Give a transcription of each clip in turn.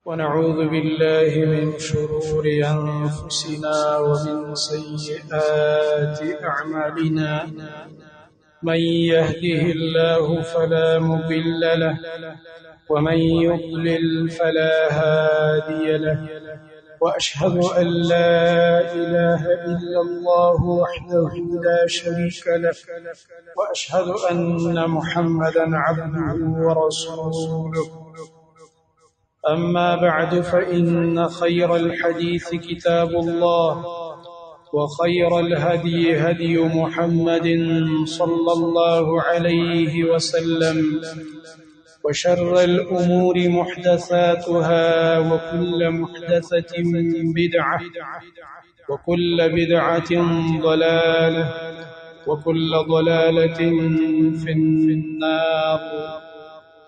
ونعوذ بالله من شرور أنفسنا ومن سيئات أعمالنا. من يهده الله فلا مضل له ومن يضلل فلا هادي له، وأشهد أن لا إله إلا الله وحده لا شريك له، وأشهد أن محمدا عبده ورسوله. أما بعد، فإن خير الحديث كتاب الله، وخير الهدي هدي محمد صلى الله عليه وسلم، وشر الأمور محدثاتها، وكل محدثة بدعة، وكل بدعة ضلالة، وكل ضلالة في النار.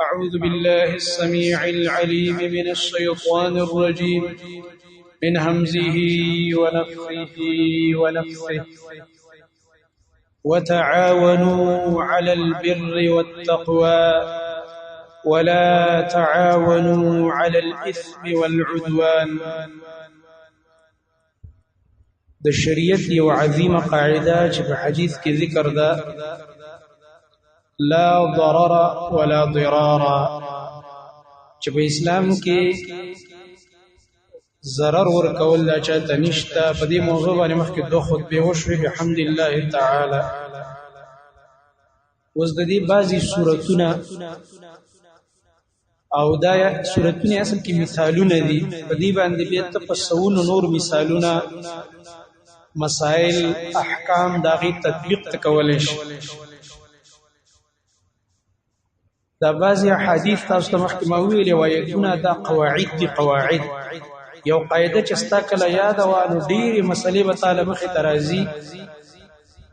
أعوذ بالله السميع العليم من الشيطان الرجيم، من همزه ونفخه ونفثه. وتعاونوا على البر والتقوى ولا تعاونوا على الإثم والعدوان. د شریعت یو عظیمه قاعده چې په حدیث کې ذکر ده، لا ضرر ولا ضرار، چې په اسلام کې ضرر ورکول دا چاته نشته. په دې موضوع باندې مخکې دوه خطبې وشوې بحمد الله تعالی. اوس د دې بعضي صورتونه، او دا صورتونه اصل کې مثالونه دي، په دې باندې بیا ته په سونو نور مثالونه، مسائل، احکام داغي تطبیق ته کولای شي. دا بعضی احادیث تاسو ته مخکې ما ویلې، آیتونه دا قواعد دي. قواعد یو قاعده چې ستا کله یاد و نو ډېرې مسلې به تعالی مخې ته راځي،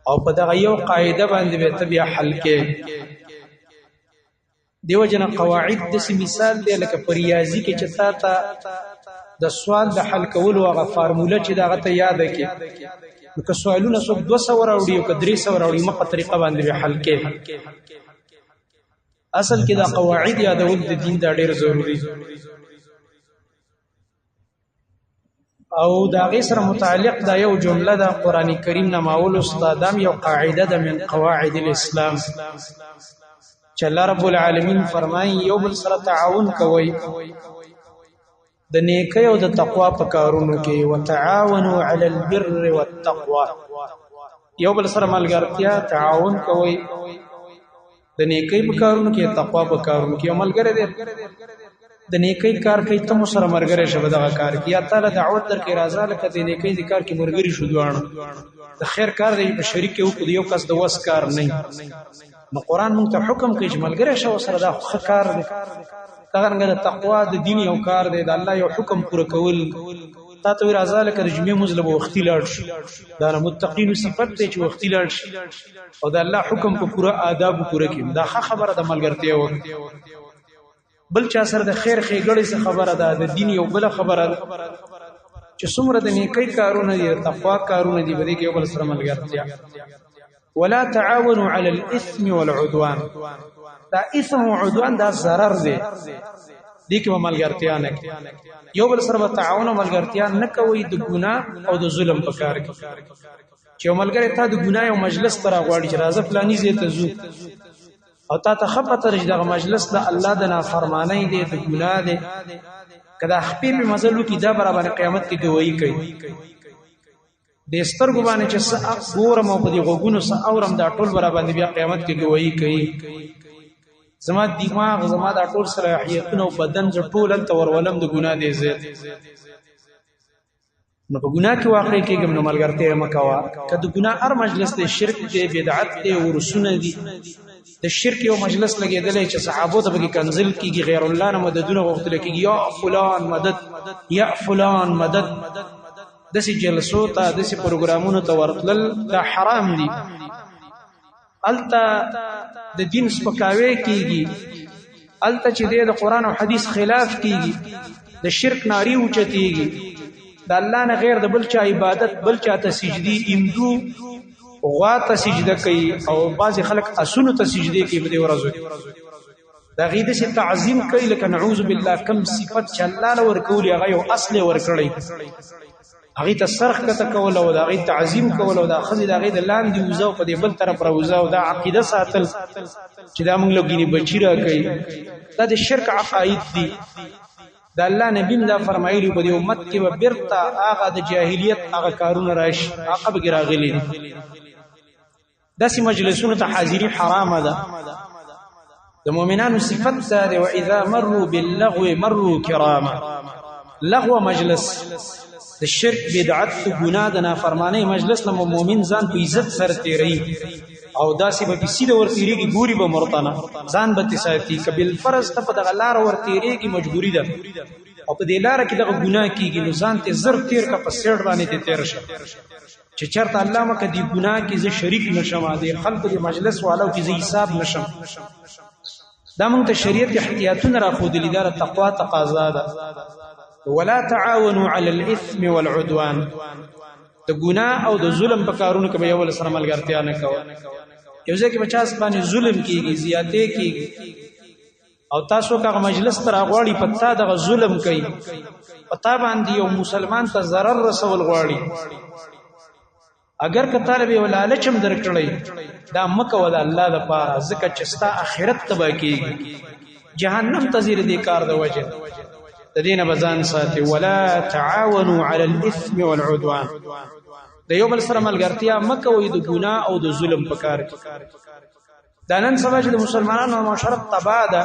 او په دغه یو قاعده باندې به ته بیا حل کې. دیو جن قواعد د مثال دی، لکه په ریاضي کې چې تا ته د سوال د حل کولو هغه فارموله چې دغه ته یاد کې، نو که سوالونه څوک 200 راوړي او که 300 راوړي، مخه طریقه باندې به حل کې. اصل کې دا قواعد یادول د دین دا ډیر ضروری، او دا غي سره متعلق دا یو جمله ده قران کریم نه ماول استادام، یو قاعده ده من قواعد الاسلام، چې الله رب العالمین فرمایي یو بل سره تعاون کوئ د نیکۍ او د تقوا په کارونو کې، وتعاونوا علی البر والتقوا. یو بل سره ملګرتیا تعاون کوئ د نیکۍ په کارونو کې، تقوا په کارونو کې. یو ملګری دی د نیکۍ کار کوي، ته مو سره مرګره شه دغه کار کې، یا تعالی دعوت درکې راځه لکه د نیکۍ د کار کې مرګري شو دواړه. د خیر کار دی په شریک یو کو، یو کس د وس کار نه. نو قران مونږ ته حکم کوي چې ملګری شه سره، دا ښه کار دی. دا رنګه د تقوا د دین یو کار دی، د الله یو حکم پوره کول. تا ته راځه لکه د جمعې مونځ له وختي لاړ شو، دا د متقینو صفت دی چې وختي لاړ شي او د الله حکم په پوره آداب پوره کړي. دا ښه خبره د ملګرتیا وکړي. بل چا سره د خیر ښېګړې څه خبره ده، د دین یو بل خبره ده چې څومره د نیکۍ کارونه دي، تقوا کارونه دي، به دې کې یو بل سره ملګرتیا. ولا تعاونوا على الاثم والعدوان. دا اثم او عدوان دا ضرر دی، دې کې ملګرتیا نه کوي، یو بل سره به تعاون او ملګرتیا نه کوي د ګناه او د ظلم په کار کې. چې ملګری تا د ګناه یو مجلس ته راغواړي چې راځه فلاني ځای ته ځو، او تا ته ښه پته ده چې دغه مجلس د الله د نافرمانۍ دی، د ګناه دی، که دا خپې په مزل وکړي دا به راباندې قیامت کې ګواهي کوي. د سترګو باندې چې څه ګورم او په دې غوږونو څه اورم، دا ټول به راباندې بیا قیامت کې ګواهي کوي. زما دماغ، زما دا ټول صلاحیتونه او بدن زه ټول هلته ورولم د ګناه دی ځای. نو په ګناه کې واقع کېږم، نو ملګرتیا مه کوه. که د ګناه هر مجلس دی، شرک دی، بدعت دی، ورسونه دي، د شرک یو مجلس لګېدلی چې صحابو ته پکې کنزل کېږي، غیر الله نه مددونه غوښتل کېږي، یا فلان مدد، یا فلان مدد، داسې جلسو ته، داسې پروګرامونو ته ورتلل دا حرام دي. الته د دین سپکاوی کیږي، الته چې د قران او حدیث خلاف کیږي، د شرک ناری اوچتیږي، د الله نه غیر د بل چا عبادت، بل چا ته سجدي، هندو غوا ته سجده کوي او بعضی خلک اسونو ته سجدي کوي په دې ورځو کې. دا غي د تعظیم کوي، لکه نعوذ بالله کم صفت چې الله له ورکولي هغه یو اصل ورکړي، هغه ته سرخ کته کول او دا غي تعظیم کول او دا خزي دا غي د لاندې وزو په دې بل طرف راوزا او دا عقیده ساتل چې دا موږ لګینی بچی را کوي، دا د شرک عقاید دي. د الله نبی دا فرمایلی په دې امت کې به بیرته هغه د جاهلیت هغه کارونه راشي، هغه به راغلي دي. داسې مجلسونو ته حاضری حرامه ده. د مؤمنانو صفت دا دی، واذا مروا باللغو مروا کراما. لغو مجلس د شرک، بدعت، ګناه، د نافرمانی مجلس له مؤمن ځان په عزت سره تیری او داسې به سیده ور تیریږي، ګوري به مرتنه، ځان به تساتی. کبل فرض ته په دغه لار ور تیریږي، مجبوری ده او په دې لار کې دغه ګناه کیږي، نو ځان ته زر تیر کا، په سیړ باندې ته تیر شه چې چرته الله مکه دی ګناه کې زه شریک نشم، دی خلکو دی مجلس والو کې زه حساب نشم. دا موږ ته شریعت احتیاطونه را خودلې، دا تقوا تقاضا ده. ولا تعاونوا علی الاثم والعدوان، د ګناه او د ظلم په کارونو کې به یو بل سره ملګرتیا نه کوي. یو ځای کې بچاس باندې ظلم کیږي، زیاتې کیږي او تاسو کغه مجلس تر غواړي، پتا دغه ظلم کوي، پتا باندې یو مسلمان ته zarar رسول غواړي، اگر که طالب یو لالچم درکړی، دا مکه ولا الله د پاره، ځکه چې ستا اخرت تبا کیږي، جهنم ته زیر دې کار د وجه د دینه بزان ساتي. ولا تعاونوا علی الاثم والعدوان، د یو بل سره ملګرتیا مکه وي د ګناه او د ظلم په کار کې. دا نن سبا چې د مسلمانانو معاشره تباه ده،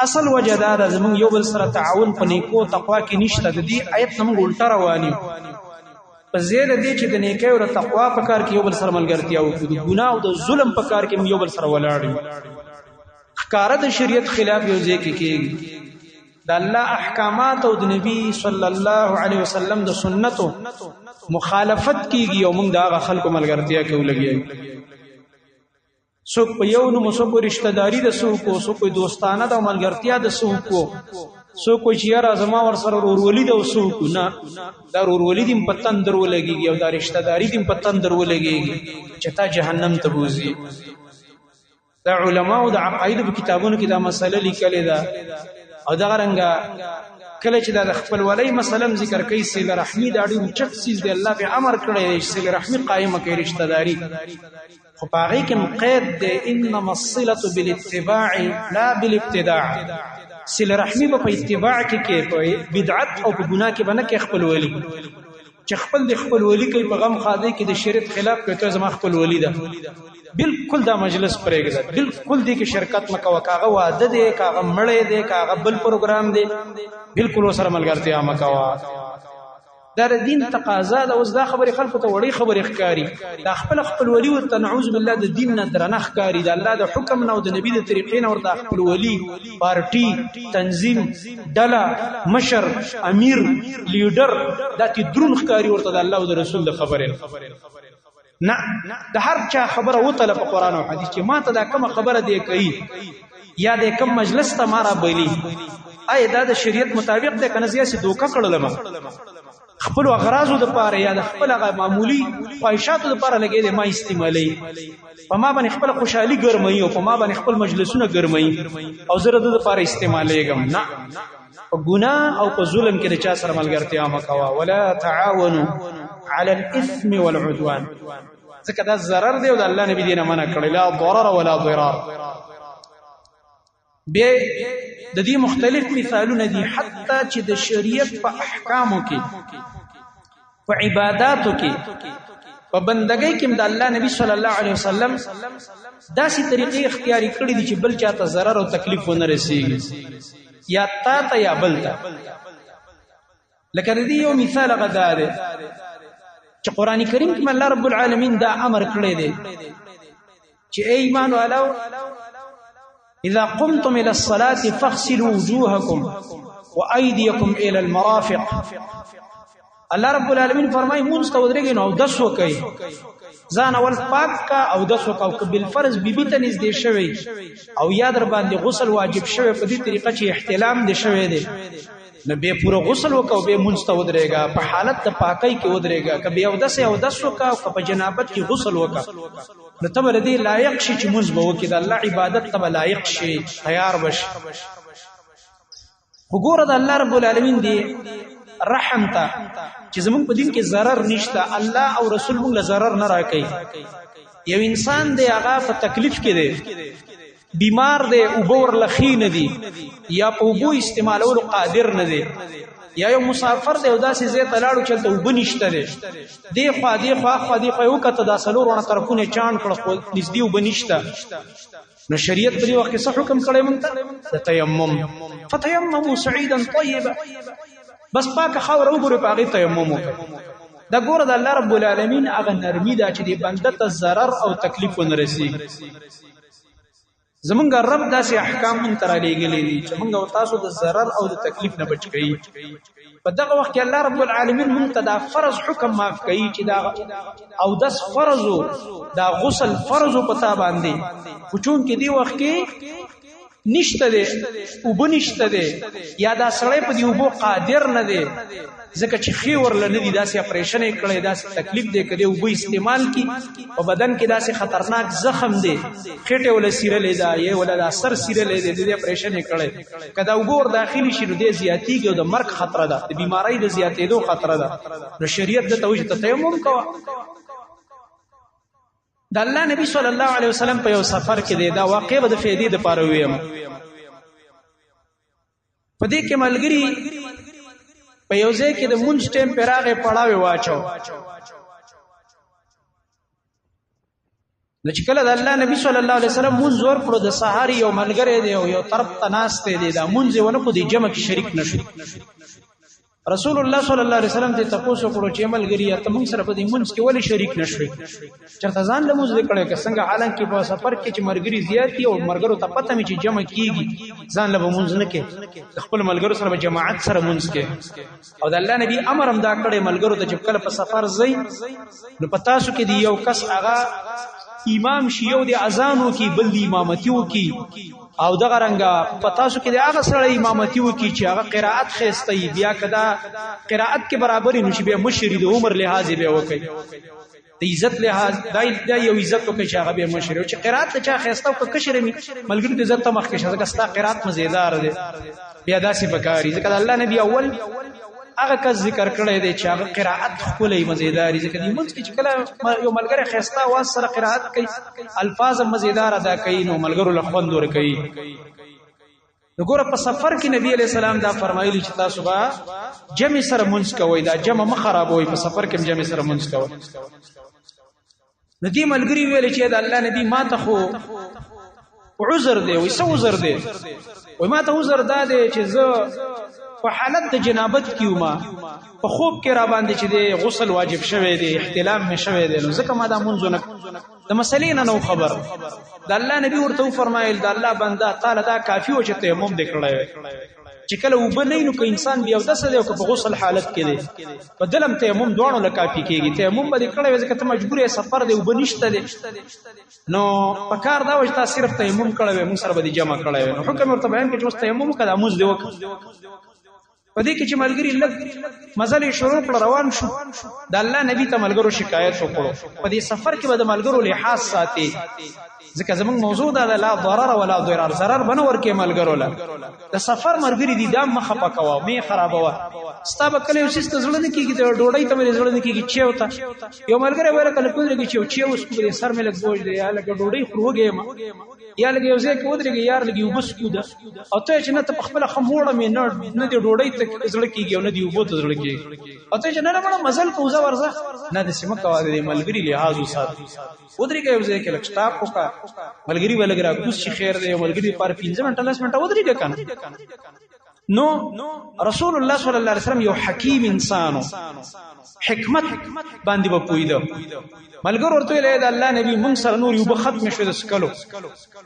اصل وجه دا ده زمونږ یو بل سره تعاون په نیکو تقوا کې نشته. د دې آیت نه موږ الټه روان یو. په ځای د دې چې د نیکۍ او تقوا په کار کې یو بل سره ملګرتیا وکړو، د ګناه او د ظلم په کار کې موږ یو بل سره ولاړ یو. ښکاره د شریعت خلاف یو ځای کې کېږي، د الله احکامات او د نبی صلی الله علیه وسلم د سنتو مخالفت کیږي او موږ د هغه خلکو ملګرتیا کوو لګیږي. څوک په یو نوم، څوک رشتہ داری د څوک، څوک دوستانه د ملګرتیا د څوک، څوک چې یاره زما ور سره ورولي د څوک نه، دا ورولي دیم په تندر ولګيږي او دا رشتہ داری دیم په تندر ولګيږي چې تا جهنم ته بوزي. دا علماو د عقاید په کتابونو کې دا مسله لیکلې ده. او دا رنګه کله چې دا د خپل ولای مثلا ذکر کوي، سیل رحمی دا ډېر اوچت چیز دی، الله به امر کړی دی سیل رحمی قائمه کوي رشتہ داری، خو په هغې کې قید دی، انما الصله بالاتباع لا بالابتداع. سیل رحمی به په اتباع کې کې، په بدعت او په ګناه کې بنه کې. خپل ولی چې خپل د خپل ولی کوي په غم خادي کې د شریعت خلاف کوي، ته زما خپل ولی ده، بالکل دا مجلس پرېږده، بالکل دې کې شرکت مکوه. کاغه واده دی، کاغه مړی دی، کاغه بل پروګرام دی، بالکل وسره ملګرتیا مکوه. دا د دین تقاضا ده. اوس دا خبرې خلکو ته وړې خبرې ښکاري، دا خپل خپل ولی ورته نعوذ بالله د دین نه درنه ښکاري، د الله د حکم نه او د نبی د طریقې نه ورته خپل ولی، پارټي، تنظیم، ډله، مشر، امیر، لیډر دا تی درون ښکاري ورته د الله او د رسول د خبرې نه. د هر چا خبره وتله په قران او حدیث چې ما ته دا کومه خبره دی کوي یا د کوم مجلس ته ما را بلی، آی دا د شریعت مطابق ده کنه زیاسی دوکه کړل ما خپل اغراضو د پاره یا د خپل هغه معمولی خواهشاتو د پاره لګې دي، ما استعمالي، په ما باندې خپل خوشحالي ګرمي او په ما باندې خپل مجلسونه ګرمي او زه د پاره استعمالېږم نه. په ګناه او په ظلم کې د چا سره ملګرتیا مکوا، ولا تعاونوا علی الاثم والعدوان، ځکه دا ضرر دی او د الله نبی دینه منع کړی، لا ضرر ولا ضرار. بیا د دې مختلف مثالونه دي، حتی چې د شریعت په احکامو کې، په عباداتو کې، په بندګۍ کې د الله نبی صلی الله علیه وسلم داسې طریقې اختیاري کړې دي چې بل چاته ضرر او تکلیف ونه رسیږي، یا تا ته یا بل ته. لکه د دې یو مثال هغه دا دی چې قران کریم کې الله رب العالمین دا امر کړی دی چې ای ایمان والو، اذا قمتم الى الصلاه فاغسلوا وجوهكم وايديكم الى المرافق. الله رب العالمین فرمایي مونږ ته ودرېږئ نو اودس وکئ، ځان اول پاک کا او دس وکاو. که بل فرض بیبي ته نږدې شوی او یا در باندې غسل واجب شوی په دې طریقه چې احتلام دې شوی دی، نو به پوره غسل وکاو، به مونږ ته ودرېګا، په حالت د پاکۍ کې ودرېګا. کبه او دسه او دس وکاو، که په جنابت کې غسل وکا، نو ته به دې لایق شي چې مونږ به وکي، د الله عبادت ته لایق شي، تیار بشي. خو ګوره د الله رب العالمین دی رحم ته چې زمونږ په دین کې ضرر نشته، الله او رسول موږ له ضرر نه راکوي. یو انسان دی، هغه په تکلیف کې دی، بیمار دی، اوبه ورله ښې نه دي یا په اوبو استعمالولو قادر نه دی، یا یو مسافر دی او داسې ځای ته لاړو چې هلته اوبه نشته دی، دې خوا دې خوا خوا دې خوا یې وکته، دا څلور واړه طرفونه یې چاڼ کړه، خو نږدې اوبه نشته. نو شریعت په دې وخت کې څه حکم کړی مونږ ته؟ د تیمم. فتیمموا صعیدا طیبا، بس پاکه خاوره وګورئ، په هغې تیمم وکړئ. دا ګوره د الله رب العالمین هغه نرمي ده چې د بنده ته ضرر او تکلیف ونه رسیږي. زمونږ رب داسې احکام مونږ ته رالیږلي دي چې مونږ او تاسو د ضرر او د تکلیف نه بچ کړي. په دغه وخت کې الله رب العالمین مونږ ته دا فرض حکم معاف کړي چې دا او دس فرض، دا غسل فرض په تا باندې، خو چون کې دی وخت کې نشته دی، اوبه نشته دی، یا دا سړی په دی اوبو قادر نه دی، ځکه چې خې ورله نه دي، داسې اپریشن یې کړی، داسې تکلیف دی، که دی اوبه استعمال کی په بدن کې داسې خطرناک زخم دی، خېټه وله سیرلې ده، یې وله دا سر سیرلې دی، د دې اپریشن یې کړی، که دا اوبه ور داخلي شي نو دی زیاتېږي او د مرګ خطره ده، د بیمارۍ د زیاتېدو خطره ده. نو شریعت دته وایي چې ته تیمم کوه. د الله نبی صلی الله علیه وسلم په یو سفر کې دی، دا واقع به د فیدې د پاره ویم. په دې کې ملګری په یو ځای کې د مونږ ټیم پراغه پړاوي واچو. نو چې کله د الله نبی صلی الله علیه وسلم مونږ ور کړو، د سهار یو ملګری دی او یو طرف ته ناشته دی، دا مونږ ونه کو دی جمع کې شریک نشو. رسول الله صلی الله علیه وسلم ته تاسو کړو چې ملګری ته مونږ سره په دې مونږ کې ولې شریک نشوي؟ چرته ځان له مونږ کړي که څنګه؟ حالانکه په سفر کې چې مرګري زیات دي او مرګرو ته پته می چې جمع کیږي، ځان له مونږ نه کې، خپل ملګرو سره به جماعت سره مونږ کې. او د الله نبی امر هم دا کړی ملګرو ته چې کله په سفر ځئ نو په تاسو کې دی یو کس هغه امام شي، یو دی اذان وکي، بل دی امامتي وکي، او دغه رنګه په تاسو کې د هغه سره امامتي وکي چې هغه قرائت خسته، بیا کدا قرائت کې برابرې نو چې بیا مشری د عمر لحاظ به وکي، د عزت لحاظ دا یو عزت وکي چې هغه به مشر او چې قرائت ته چا خسته او کشر می ملګری د عزت مخ کې ځکه ستا قرائت مزیدار دی. بیا داسې پکاري، ځکه الله نبی اول هغه کس ذکر کړی دی چې هغه قرائت خپلې مزیداری، ځکه دی مونږ کې چې کله یو ملګری خسته واز سره قرائت کوي، الفاظ مزیدار ادا کوي، نو ملګرو له خوند ور کوي. نو ګوره په سفر کې نبی علی السلام دا فرمایلی چې تاسو به جمع سره مونږ کوئ، دا جمع مخ خرابوي، په سفر کې جمع سره مونږ کوئ. نو دې ملګری ویل چې دا الله نبی ما ته خو عذر دی. وای څه عذر دی؟ وای ما ته عذر دا دی چې زه په حالت د جنابت کې ومه، په خوب کې را باندې چې دی غسل واجب شوی دی، احتلام مې شوی دی، نو ځکه ما دا مونږ نه د مسلې نه نو خبر. د الله نبی ورته فرمایل، د الله بنده تعالی دا کافی و چې تیمم دې کړی وي، چې کله وب نه نو که انسان بیا د څه دی او که په غسل حالت کې دی، په دلم تیمم دوانو له کافی کیږي. تیمم به دې کړی وي ځکه ته مجبور یې، سفر دی، وب نشته دی، نو په کار دا و چې تاسو صرف تیمم کړی وي، موږ سره به دې جمع کړی وي. نو حکم ورته بیان کړ چې اوس تیمم وکړه، موږ دی وکړه. په دې کې چې ملګری لږ مزل شروع کړ، روان شو، د الله نبی ته ملګرو شکایت وکړو. په دې سفر کې به د ملګرو لحاظ ساتي، ځکه زموږ موضوع دا ده لا ضرر ولا ضرار، ضرر بنه ورکه ملګرو له. د سفر ملګری دي دا مخه پکوا می خرابوا، ستا به کله یو سیس ته زړه نه کیږي، د ډوډۍ ته مې زړه نه کیږي. چې وته یو ملګری ویل کله کوم لګي چې اوس کو سر مې لګ بوج دی، یا لګ ډوډۍ خروګې ما، یا لګ یو ځای کې ودرېږي، یار لګ یو بس کو ده، او ته چې نه ته په خپل خموړه مې نه نه دی ډوډۍ ته زړه کیږي او نه دی وبو ته زړه کیږي، او ته چې نه نه مزل کوزه ورځه نه د سیمه کوه، د ملګری لحاظ وسات، ودرېږي یو ځای کې لږ سټاپ وکړه، ملګری ولګ را کوس چې خیر دی، ملګری پر 15 منټه 10 منټه ودرېږي کنه. نو رسول الله صلی الله علیه وسلم یو حکیم انسانو، حکمت باندې به پویده. ملګر ورته ویل د الله نبی مونږ سره نور یو به ختم شو د سکلو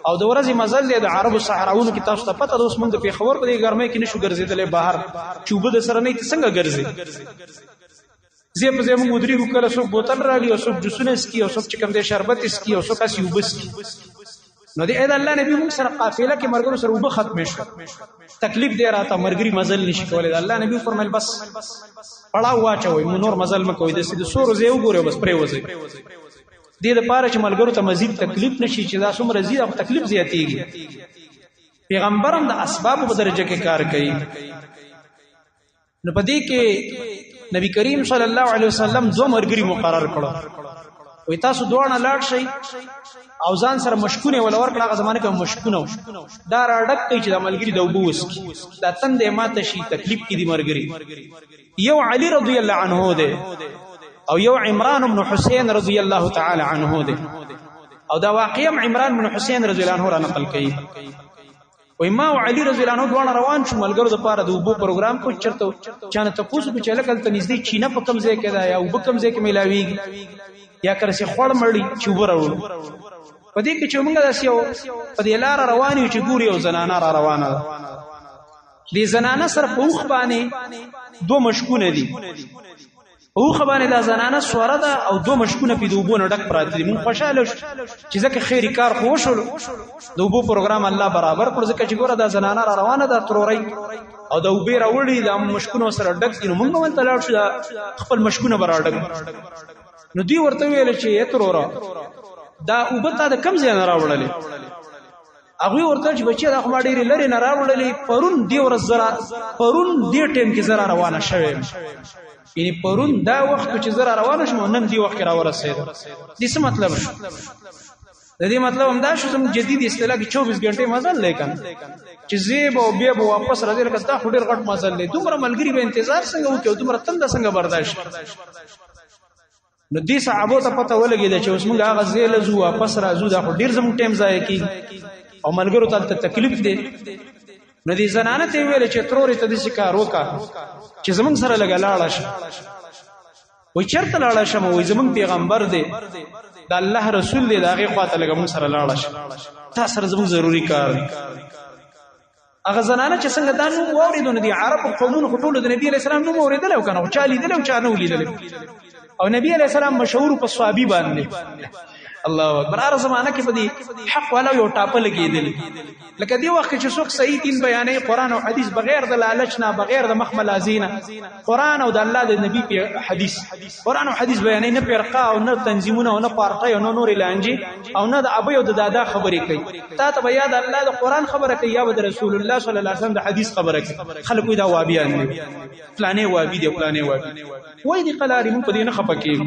او د ورځې مزل دی د عربو صحراونو کې، تاسو ته پته ده اوس مونږ د پیښور په دې ګرمۍ کې نشو ګرځېدلی بهر، چې اوبه د سره نه ته څنګه ګرځي؟ زه په ځای مونږ ودرېږو، کله څوک بوتل راړي او څوک جوسونه سکي او څوک چې کوم دی شربت سکي او څوک هسې اوبه سکي. نو دی اې د الله نبی، موږ سره قافله کې مرګرو سره وبه ختم شو، تکلیف دی راته، مرګري مزل نشي کولای. د الله نبی فرمایل، بس پړاو واچوي، مو نور مزل مکوئ، د سید سور زی وګوره، بس پرې وځي. دې د پاره چې ملګرو ته مزید تکلیف نشي، چې دا څومره زیات تکلیف زیاتېږي. پیغمبرم د اسباب په درجه کې کار کوي. نو په دې کې نبی کریم صلی الله علیه وسلم دوه مرګري مقرر کړو، وی تاسو دواړه لاړ شئ او ځان سره مشکونه ول ورکړه. هغه زمانه کې مشکونه دا راډک کوي چې د ملګری د وبو وسکي، دا تند ماته شي، تکلیف کې دي مرګري. یو علی رضی الله عنه دی او یو عمران بن حسین رضی الله تعالی عنه دی. او دا واقعا عمران بن حسین رضی الله عنه را نقل کړي، وای ما او علی رضی الله عنه دواړه روان شو ملګرو د پاره د وبو پروګرام کو. چرته چانه تاسو کو چې لکه ته نږدې چینه په کم ځای کې دا یا وب کم ځای کې ملاویږي، یا کرسي خړ مړی چې وبراوړو. په دې کې چې موږ داسې یو په دې لار روان یو چې ګوري او زنانه را روانه ده. دې زنانه سره په اوخ باندې دوه مشکونه دي. اوخ باندې دا زنانه سوره ده او دوه مشکونه په دوبو نه ډک پراته دي. مونږ خوشاله شو چې ځکه خیری کار خو وشول، د اوبو پروګرام الله برابر کړ، ځکه چې ګوره دا زنانه را روانه ده تروري او د اوبه راوړي، د مشکونو سره ډک دي، نو مونږ ول تلاړ شو خپل مشکونه برا ډک. نو دی ورته ویل چې تروره، دا اوبه تا د کم ځای نه راوړلې؟ هغه ورته چې بچی، دا خو ما ډېرې لرې نه راوړلې، پرون دی ورځ زرا پرون دی ټیم کې زرا روانه شوه، یعنی پرون دا وخت چې زرا روانه شوم، نن دی وخت را ورسېد. دې څه مطلب شو؟ د دې مطلب هم دا شو، زموږ جدید اصطلاح کې 24 غنټې مزل لیکن چې زیب او بیا به واپس راځي، لکه دا خو ډېر غټ مزل دی، دومره ملګری به انتظار څنګه وکړي او دومره تنده څنګه برداشت؟ نو دې صحابو ته پته ولګېده چې اوس موږ هغه ځای له ځو واپس راځو، دا خو ډېر زموږ ټایم ضایع کېږي او ملګرو ته هلته تکلیف دی. نو دې زنانه ته ویل چې ترورې، ته داسې کار وکړه چې زموږ سره لږه لاړه شه. وایي چېرته لاړه شم؟ وایي زموږ پیغمبر دی، د الله رسول دی، د هغې خواته لږه موږ سره لاړه شه، تا سره زموږ ضروري کار دی. هغه زنانه چې څنګه دا نوم واورېدو، نو دی عرب قومونو خو ټولو د نبی علیه السلام نوم اورېدلی او که نه، چا لیدلی او چا نه ولیدلی، او نبی علیه السلام مشهور په صحابي باندې. الله اکبر، هر زمانہ کې په دې حق والا یو ټاپه لګېدل. لکه دی وخت چې څوک صحیح دین بیانې، قران او حدیث، بغیر د لالچ نه، بغیر د مخملازی نه، قران او د الله د نبی په حدیث، قران او حدیث بیانې، نه فرقه او نه تنظیمونه او نه پارټي او نه نور لانجې او نه د ابي او د دادا خبرې کوي، تا ته بیا د الله د قران خبره کوي یا د رسول الله صلی الله علیه وسلم د حدیث خبره کوي، خلکو دا وابیان دي، فلانه وابي دي، فلانه وابي وای دي. قلاري مونږ په دې نه خپه کیږو،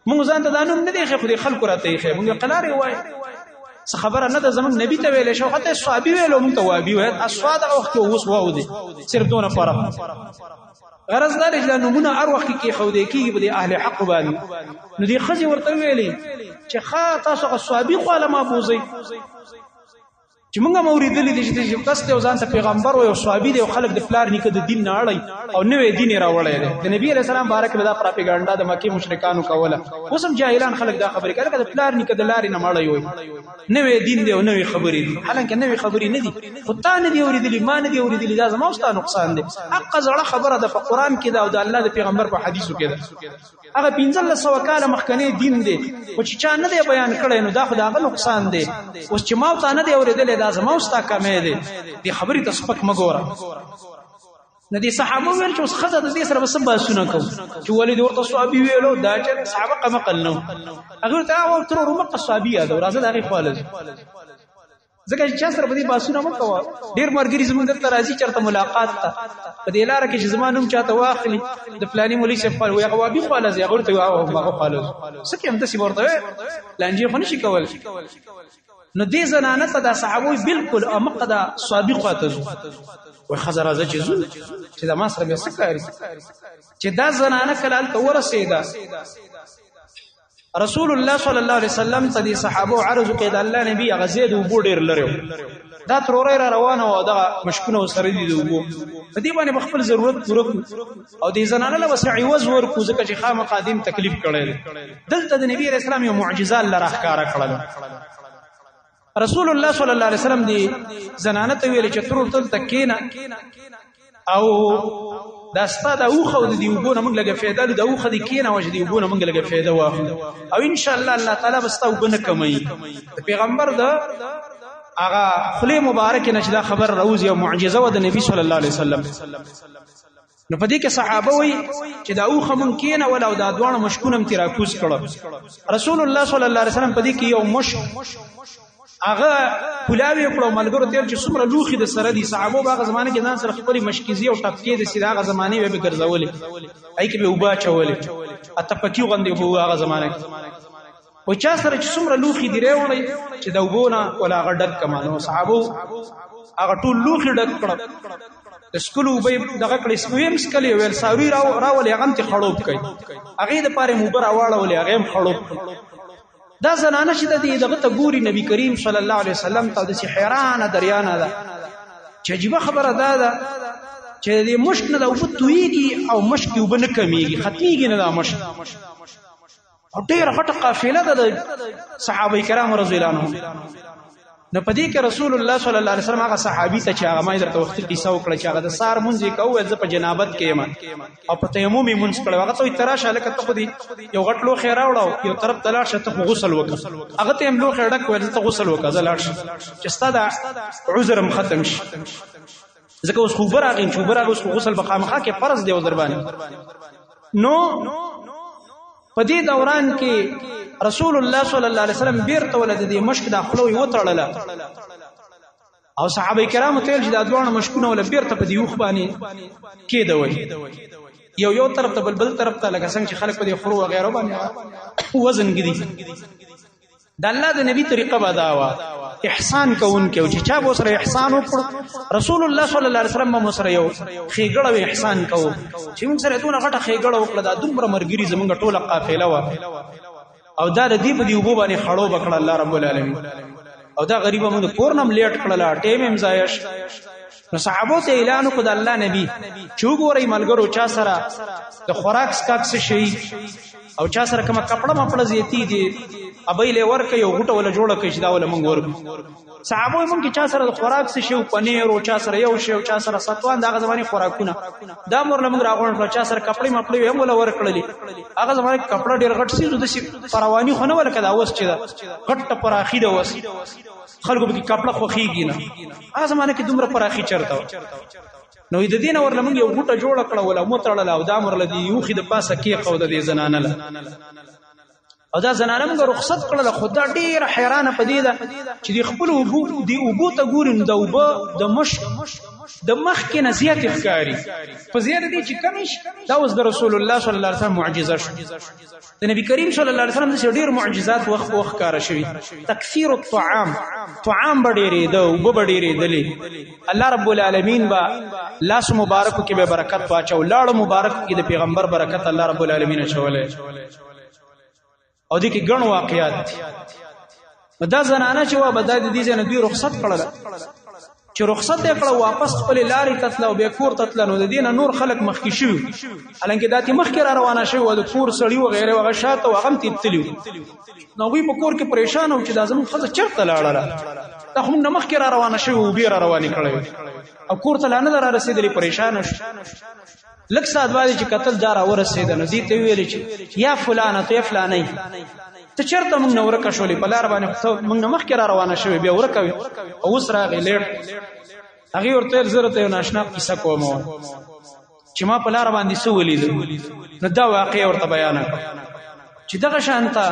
مونږ ځان ته دا نوم نه دی خو دې خلکو راته یې خې، مونږ قلاري وای، څه خبره نه ده. زمونږ نبی ته ویل شو، حتی صحابي ویلو، مونږ ته وابي وای. اسواد هغه وخت اوس واو دي، صرف دونه فرق. غرض دا دی چې دا نمونه هر وخت کې خو دې کیږي په اهل حق باندې. نو دې خزي ورته ویلې چې ښا تاسو غ صحابي خو علما بوزي، چې موږ موریدلې دي چې کس ته ځان ته پیغمبر او صحابي دی او خلک د پلار نیکه د دین نه اړي او نوې دین راوړی دی. د نبی علی السلام بارک دا پروپاګاندا د مکی مشرکانو کوله، اوس هم جاهلان خلک دا خبرې کوي، د پلار نیکه د لارې نه مړی وي، نوې دین دی او نوې خبرې دي، حالانکه نوې خبرې نه دي، خو تا نه دی اوریدلې، ما نه دی اوریدلې، دا زما او نقصان دی. حق زړه خبره ده، په قران کې ده او د الله د پیغمبر په حدیثو کې ده. هغه 1500 کال مخکنی دین دی، خو چې چا نه دی بیان کړی نو دا خو داغه نقصان دی. اوس چې ما ته نه دی اورېدلې، دا زما او ستا کمې دی. دی خبرې ته سپک مګوره. نو دي صحابه ویل چې اوس خزه د دې سره بس باسونه کو چې ولې ورته صحابي ویلو، دا چې صحابه قمقل نو هغه ته او تر ورمه صحابي یاد راځه دغه خالص، ځکه چې چا سره په دې باسونه مکوه. ډیر مرګري زمونږ دلته راځي چرته ملاقات ته، په دې لار کې چې زما نوم چاته واخلي، د فلاني مولوی صاحب خپل وي، غوابي خاله زی غورته او هغه خاله سکه هم دسی ورته لانجه خو نشي کول. نو دې زنانه ته دا صحابه بالکل او مقدا صحابي خواته زو وای، خزر راځه چې زو چې دا ما سره بیا څه کاری. چې دا زنانه کله هلته ورسېده، رسول الله صلی الله علیه وسلم ته دي صحابه عرض وکړ، د الله نبی هغه زید وبو ډیر لري، دا ترورې را روانه او دا مشکونه سره دي د وبو، په دې باندې خپل ضرورت پوره کو او دې زنانه له وسع عوض ورکو، ځکه چې خامخا دیم تکلیف کړی. دلته د نبی رسول الله یو معجزه الله راښکاره کړله. رسول الله صلی الله علیه وسلم دی زنانه ته ویل چې ترور تل تکینا او دا ستا د اوخه او د دې اوبو نه موږ لږه فایده لرو، د اوخه دې کینه او چې د اوبو نه موږ لږه فایده واخلو، او ان شاء الله الله تعالی به ستا اوبه نه کموي. د پیغمبر د هغه خلی مبارک نه چې دا خبر راوځي او معجزه و د نبی صلی الله علیه وسلم. نو په دې کې صحابه وي چې دا اوخه مونږ کینه ولا او دا دواړه مشکونه هم تیرا کوز کړو. رسول الله صلی الله علیه وسلم په دې کې یو مشک هغه پلاوی کړو، ملګرو تیر چې څومره لوخي د سره دي. صحابه باغ زمانه کې ځان سره خپل مشکیزي او ټپکې د سیده هغه زمانه به ګرځولې، ای کې به وبا چولې، اته پکې غوندې وو هغه زمانه کې. او چا سره چې څومره لوخي دی راوړی چې د وبونه ولا هغه ډک کمانو. صحابه هغه ټول لوخي ډک کړ، د سکلو وبې دغه کړې، سپویم سکلې ویل ساروی راولې، هغه ته خړوب کړي، هغه د پاره موبر اواړولې، هغه هم خړوب. دا زنانه چې د دې دغه ته ګوري نبی کریم صلی الله علیه وسلم ته، د حیرانه دریانه ده چې عجیب خبره ده ده چې د مشک نه د وبو تویږي او مشک وب نه کمیږي، ختميږي نه دا مشک. او ډېر غټه قافله ده د صحابه کرام رضی الله عنهم. نو په دې کې رسول الله صلی الله علیه وسلم هغه صحابي ته چې هغه ما درته وخت قصه وکړه چې هغه د سار مونږ یې کوو، زه په جنابت کې یم او په تیمم یې مونږ کړو، هغه ته تراشه لکه ته خو دې یو غټ لوښی راوړو، یو طرف ته لاړ شه، ته خو غسل وکړه. هغه ته هم لوښی ډک ویل ته غسل وکړه، زه لاړ شه چې ستا دا عذر هم ختم شي، ځکه اوس خو راغی چې راغی، اوس غسل به خامخا کې فرض دی او در باندې. نو په دې دوران کې رسول الله صلی الله علیه وسلم بیرته ولد دې مشک د خلو یو تړله، او صحابه کرامو ته چې دا دوه مشکونه ول بیرته په دې وخ باندې کېدوي، یو یو طرف ته بل بل طرف ته، لکه څنګه چې خلک په دې خرو وغیرہ باندې وزن ګدي. د الله د نبی طریقه به دا وه، احسان کوونکی او چې چا به سره احسان وکړ، رسول الله صلی الله علیه وسلم به سره یو خېګړه و احسان کوو چې موږ سره دونه غټه خېګړه وکړه، دا دومره مرګري زمونږ ټوله قافله وه، او دا د دې په دې وبو باندې خړو بکړه الله رب العالمین، او دا غریب موږ کور نم لیټ کړل، ټیم هم ضایع. نو صحابو ته اعلان وکړ د الله نبی چې وګورئ ملګرو چا سره د خوراک سکاک څه شي او چا سره کومه کپړه مپړه زیتی دي، ابي له ورکه یو غټه ولا جوړه کړي چې دا ولا مونږ ورکو. صحابه مونږ کې چا سره د خوراک څه شي، پنیر او چا سره یو شی او چا سره ستوان، دغه زماني خوراکونه دا مور له مونږ راغونډ کړ، چا سره کپړې مپړې هم ولا ورکړلې. هغه زمانه کې کپړه ډیر غټ سي، د فراوانی خو نه ولکه دا اوس چې دا غټه پراخي ده، اوس خلکو به کپړه خوخیږي نه، هغه زمانه کې دومره پراخي چرته. نو د دین ورله موږ یو غټه جوړه کړه ولا متړله، او دا مور لدی یو خې د پاسه کې خو د دې زنانه له، او دا زنانه موږ رخصت کړل. خدا ډیر حیرانه پدې ده چې د خپل وبو دی وبو ته ګوري، نو د وبو د مشک د مخ کې نه زیات ښکاری په زیات دي چې کمیش. دا اوس د رسول الله صلی الله علیه وسلم معجزه شو. د نبی کریم صلی الله علیه وسلم د ډیر معجزات وخت وخت کار شوی. تکثیر الطعام، طعام به ډیرې ده، وب به ډیرې دلی، الله رب العالمین با لاس مبارک کې به برکت واچو، لاړو مبارک کې د پیغمبر برکت الله رب العالمین چولې، او دې کې ګڼ واقعات دي. دا زنانه چې وا بدا دي ځنه دوی رخصت کړل، چې رخصت یې کړه واپس خپل لارې ته تلو، بیا کور ته تلو، نو د دین نور خلک مخکې شو، حالانکه داتې مخکې را روانه شوی و، د کور سړی و غیره وغه شاته و غم تیتلیو. نو وی په کور کې پریشان و چې دا زموږ ښځه چېرته لاړله، دا خو موږ نه مخکې را روانه شوی و، بیا را روانې کړی او کور ته لا نه را رسېدلې. پریشان شو. لږ ساعت بعد چې قتل دار ورسېد، نو دې ته ویل چې یا فلانه، ته فلانه، ته چېرته موږ نه ورکه شولې؟ په لار باندې موږ نه مخکې را روانه شوې، بیا ورکه وې او اوس راغی لیټ. هغې ورته ویل زه ته یو ناشنا قصه کوم چې ما په لار باندې څه ولید. نو دا واقع ورته بیان کړ چې دغه شانته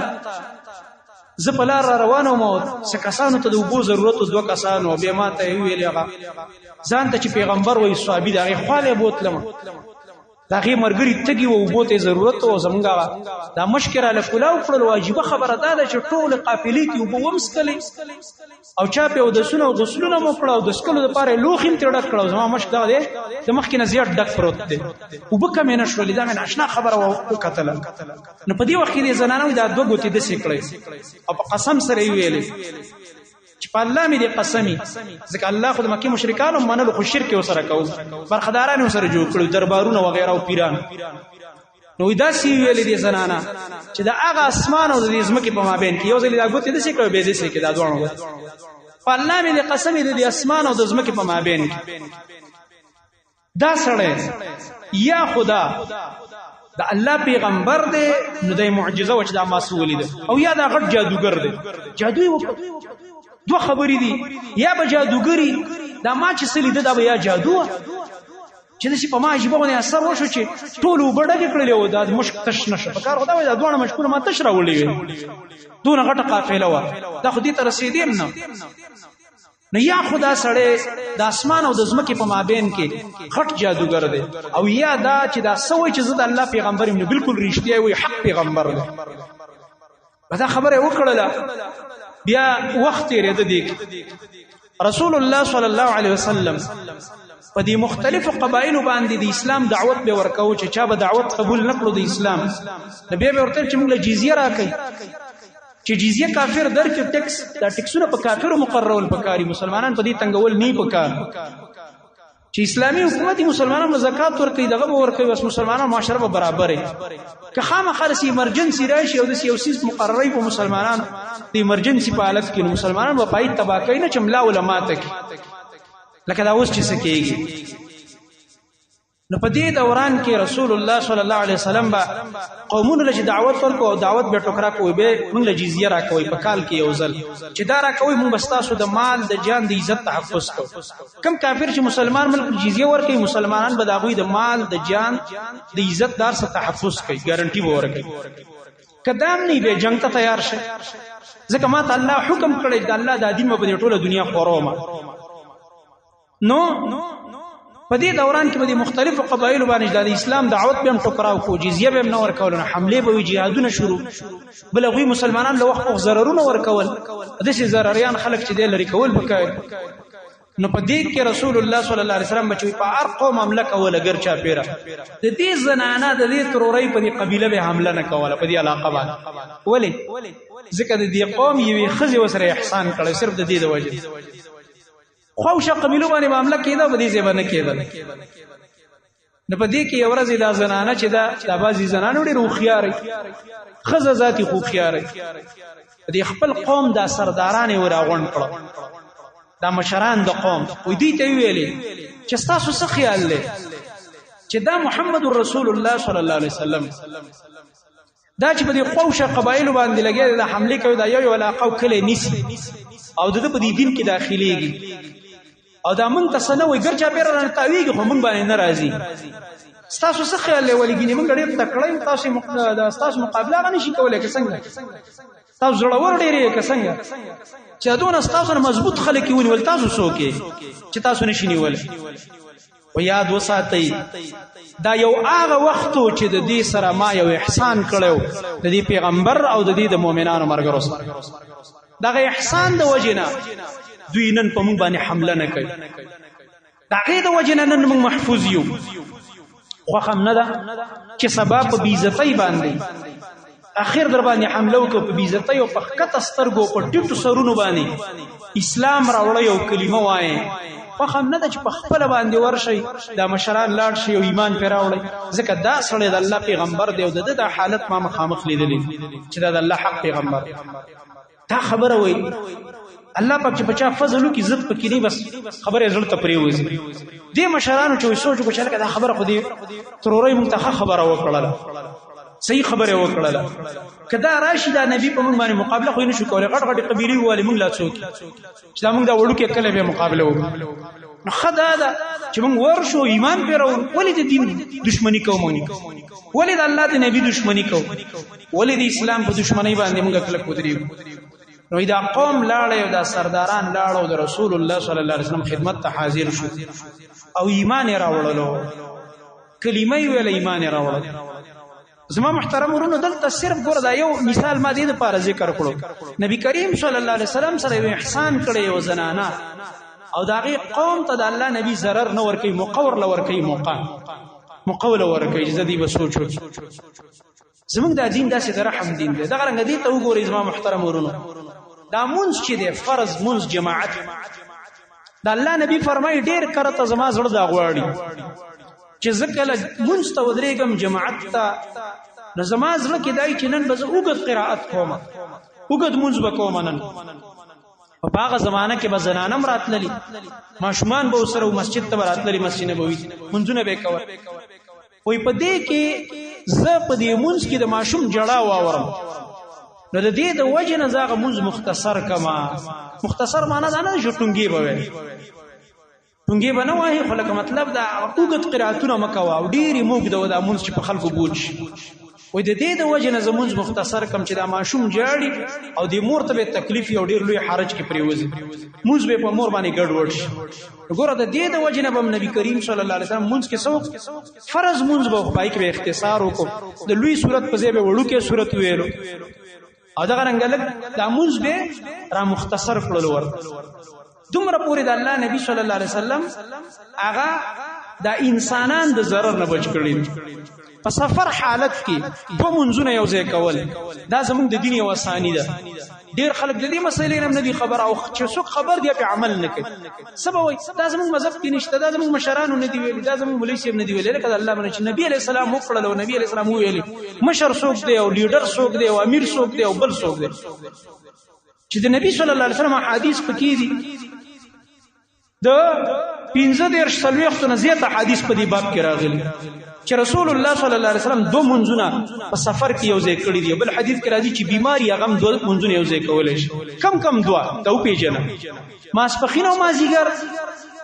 زه په لار را روان وم، څه کسانو ته د اوبو ضرورت، دوه کسانو بیا ما ته ویل هغه ځان ته چې پیغمبر وایي صحابي د هغې خواله بوتلم، د هغې مرګري تږي و، اوبو ته ضرورت و، زمونږ دا مشکې راله کلاو کړل. واجبه خبره دا ده چې ټول قافلې کې اوبه ومسکلې او چا پې اودسونه او غسلونه مو کړه او د څکلو دپاره یې لوښي هم ترې ډک کړه، زما مشک دغه دی د مخکې نه زیات ډک پروت دی، اوبه کمې نه شولې. دا مې ناشنا خبره وکتله. نو په دې وخت کې دې زنانه دا دوه ګوتې داسې کړې او په قسم سره یې ویلې چې په الله مې دې قسمي، ځکه الله خو د مکې مشرکانو منلو خو شرک یې ورسره کوو، برخداران یې ورسره جوړ کړو، دربارونه وغیره او پیران. نو داسې ویلې دې زنانه چې د هغه اسمان او د دې ځمکې په مابین کې یو ځل دا ګوتې داسې کړې، بیا داسې کې دا دواړه ګوتې، په الله مې دې قسمي د دې اسمان او د ځمکې په مابین کې دا سړی یا خدا د الله پیغمبر دی، نو د معجزه و چې دا ما سولې ده، او یا دا غټ جادوګر دی، جادو وکړ. دوه خبرې دي، یا به جادوګری، دا ما چې سلی ده دا به یا جادو چې د په ما عجیبه غونې اثر وشو چې ټول وبډګ کړل او دا مشک تش نشه په کار. خدا وای دا دوه مشکونه ما تش راولې وي، دونه غټه قافله و، دا خو دې ته رسیدیم نه. نو یا خدا سړی د اسمان او د ځمکې په مابین کې غټ جادوګر دی، او یا دا چې دا سوی چې زه د الله پیغمبر یم، نو بالکل رښتیا وي، حق پیغمبر دی. دا خبره وکړله، بیا وخت تیرېده. دی رسول الله صلی الله علیه وسلم په دې مختلفو قبایلو باندې د اسلام دعوت به ورکاو، چې چا به دعوت قبول نکړو د اسلام، نبی به ورته چې موږ له جزیه راکړي، چې جزیه کافر درکې، ټیکس، دا ټیکسونه په کافرو مقررول پکاري، مسلمانان په دې تنګول نه پکار. چې اسلامي حکومت مسلمانانو زکات ورکړي، دغه به ورکړي، بس مسلمانانو معاشره به برابرې. که خامخا د ایمرجنسي راشي او د یو سیس مقرري په مسلمانانو د ایمرجنسي په حالت کې، مسلمانان به پای تبا کوي نه چې ملا علما ته لکه دا اوس چې څه کېږي. نو په دې دوران کې رسول الله صلی الله علیه وسلم با قومونو له دعوت ورکو او دعوت به ټوکرا کوي، به موږ له جزیه را کوي په کال کې یو ځل، چې دا را کوي موږ بستاسو د مال د جان د عزت تحفظ کو. کم کافر چې مسلمان ملک جزیه ورکوي، مسلمانان به د هغوی د مال د جان د عزت دار څخه تحفظ کوي، ګارنټي به ورکوي. کدام نه به جنگ ته تیار شي، ځکه ما ته الله حکم کړی د الله د دین په ټوله دنیا خوروم. نو په دې دوران کې به د مختلفو قبایلو باندې د اسلام دعوت به هم ټکراو کو، جزیه به هم نه ورکول، حمله به وي، جهادونه شروع. بل غوی مسلمانان له وخت ضررونه ورکول، داسې ضرریان خلک چې دی لري کول پکار. نو په دې کې رسول الله صلی الله علیه وسلم بچوي په هر قوم حمله کوله، ګر چا پیره د دې زنانه د دې ترورۍ په دې قبیله به حمله نه کوله په دې علاقه باندې. ولی؟ ځکه د دې قوم یوې خزې وسره احسان کړی، صرف د دې د وجه خوښه قبیلو باندې معاملې کېده، په دې ځای باندې کېده. نو په دې کې یو ورځ دا زنانه چې دا د بازي زنانو ډېر هوښیارې، خزه ذاتی هوښیارې، د خپل قوم دا سرداران یې وراغونډ کړو، دا مشران د قوم، وې دوی ته ویلې چې تاسو څه خیال لرئ چې دا محمد رسول الله صلی الله علیه وسلم دا چې په دې خوښه قبایلو باندې لګیا د حمله کوي، دا یو یو علاقه او کلی نیسي او د په دې دین کې داخليږي، او دا مونږ ته سنه وي، ګرچا پیر نه تاویږي خو مونږ باندې ناراضي، تاسو څه خیال لرئ؟ ولې ګینه مونږ ډېر تکړه یو، تاسو د تاسو مقابله غني شي کولای که څنګه؟ تاسو زړور ډېر یې که څنګه چې دونه تاسو نه مضبوط خلک ونیول؟ تاسو څوک چې تاسو نشي نیول؟ و یاد وساتئ، دا یو هغه وخت چې د دې سره ما یو احسان کړو، د دې پیغمبر او د دې د مؤمنانو مرګرو سره. دغه احسان د وجنه دوی نن په موږ باندې حمله نه کوي، دغه د وجنه نن موږ محفوظ یو. خوښم نه ده چې سبا په بیزتۍ باندې اخر در باندې حمله وکړو، په بیزتۍ او په ښکته سترګو په ټیټو سرونو باندې اسلام راوړی او کلمه وایي. خوښم نه ده چې په خپل باندې ورشي، دا مشران لاړ شي او ایمان پر راوړي، ځکه دا سړی د الله پیغمبر دی او د د حالت ما مخامخ لیدلی چې دا د الله حق پیغمبر. دا خبره وای الله پاک چې بچا فضل وکي، عزت پکې نه، بس خبره زړه ته پریوځي. دې مشرانو چې سوچ وکړ چې دا خبره خو دې ترورې مونږ ته خبره وکړله، صحیح خبره وکړله، کدا راشي دا نبی په مونږ باندې مقابله خو نه شو کولای، غټ غټ قبيله والي مونږ لا څوک چې دا مونږ دا وړو کې کله به مقابله وکړو؟ نو خدا دا چې مونږ ورشو ایمان پیرو. ولې د دین دشمنی کوو مونږ؟ ولې د الله د نبی دشمنی کوو؟ ولې د اسلام په دشمنی باندې مونږ کلک ودریو؟ نو دا قوم لاړ او دا سرداران لاړ او د رسول الله صلی الله علیه وسلم خدمت ته حاضر شو او ایمان یې راوړلو، کلمه یې ویله، ایمان یې راوړل. زما محترم ورونو، دلته صرف ګور دا یو مثال ما دې لپاره ذکر کړو، نبی کریم صلی الله علیه وسلم سره یو احسان کړی یو زنانه، او داغه قوم ته د الله نبی zarar نه ورکي، مقور لور کوي، موقع مقول ورکي چې دې وسوچو. زمونږ دا دین داسې د رحم دین دی. دغه رنګ دې ته وګورئ زما محترم ورونو، دا مونږ چې دی فرض مونږ جماعت، دا الله نبی فرمایي ډیر کرته زما زړه دا غواړي چې زه کله مونږ ته ودرېږم جماعت ته، نو زما زړه کې دای چې نن به زه اوږد قرائت کوم، اوږد مونږ به کوم نن. په هغه زمانہ کې به زنانم راتللی، ماشومان به سره مسجد ته راتللی، مسجد نبوي منځونه به کول. وای په دې کې زه په دې منځ کې د ماشوم جړا واورم، نو د دې د وجه نه زاغه منځ مختصر کما. مختصر معنا دا نه چې ټونګي به وي، ټونګي به نه وایي، خو لکه مطلب دا اوږد قراتونه مکوا او ډېری موږ د دا منځ چې په خلکو بوج. وای د دې د وجه نه زمونږ مختصر کم چې دا ماشوم جاړي او د مور ته به تکلیف یو ډیر لوی حرج کې پریوزي، مونږ به په مور باندې ګډوډ شي. ګوره د دې د وجه نه بم نبی کریم صلی الله علیه وسلم مونږ کې څو فرض مونږ به پای کې به اختصار وکړو، د لوی صورت په ځای به وړوکی صورت ویلو، او دغه رنګ لګ دا مونږ به را مختصر کړل ورته. دومره پورې د الله نبی صلی الله علیه وسلم هغه دا انسانان د ضرر نه بچ کړي. په سفر حالت کې دوه منځونه یو ځای کول دا زموږ د دین یو اسانی ده. ډیر خلک د دې مسلې نه نه دي خبر، او چې څوک خبر دی په عمل نه کوي. سبا وای دا زموږ مذهب کې نشته، دا زموږ مشرانو نه دی ویلي، دا زموږ مولوی صاحب نه دی ویلي. لکه الله باندې چې نبی علی السلام وکړل او نبی علی السلام ویلي مشر څوک دی او لیډر څوک دی او امیر څوک دی او بل څوک دی، چې د نبی صلی الله علیه وسلم حدیث پکې دي د 15 درش سلويختو نه زیات حدیث په دې باب کې راغلي چې رسول الله صلی الله علیه وسلم دوه منځونه په سفر کې یو ځای کړی دی. بل حدیث کې راځي چې بیماری هغه هم دوه منځونه یو ځای کولای شي. کم کم دوه ته وپیژنه، ماسپخین او مازیګر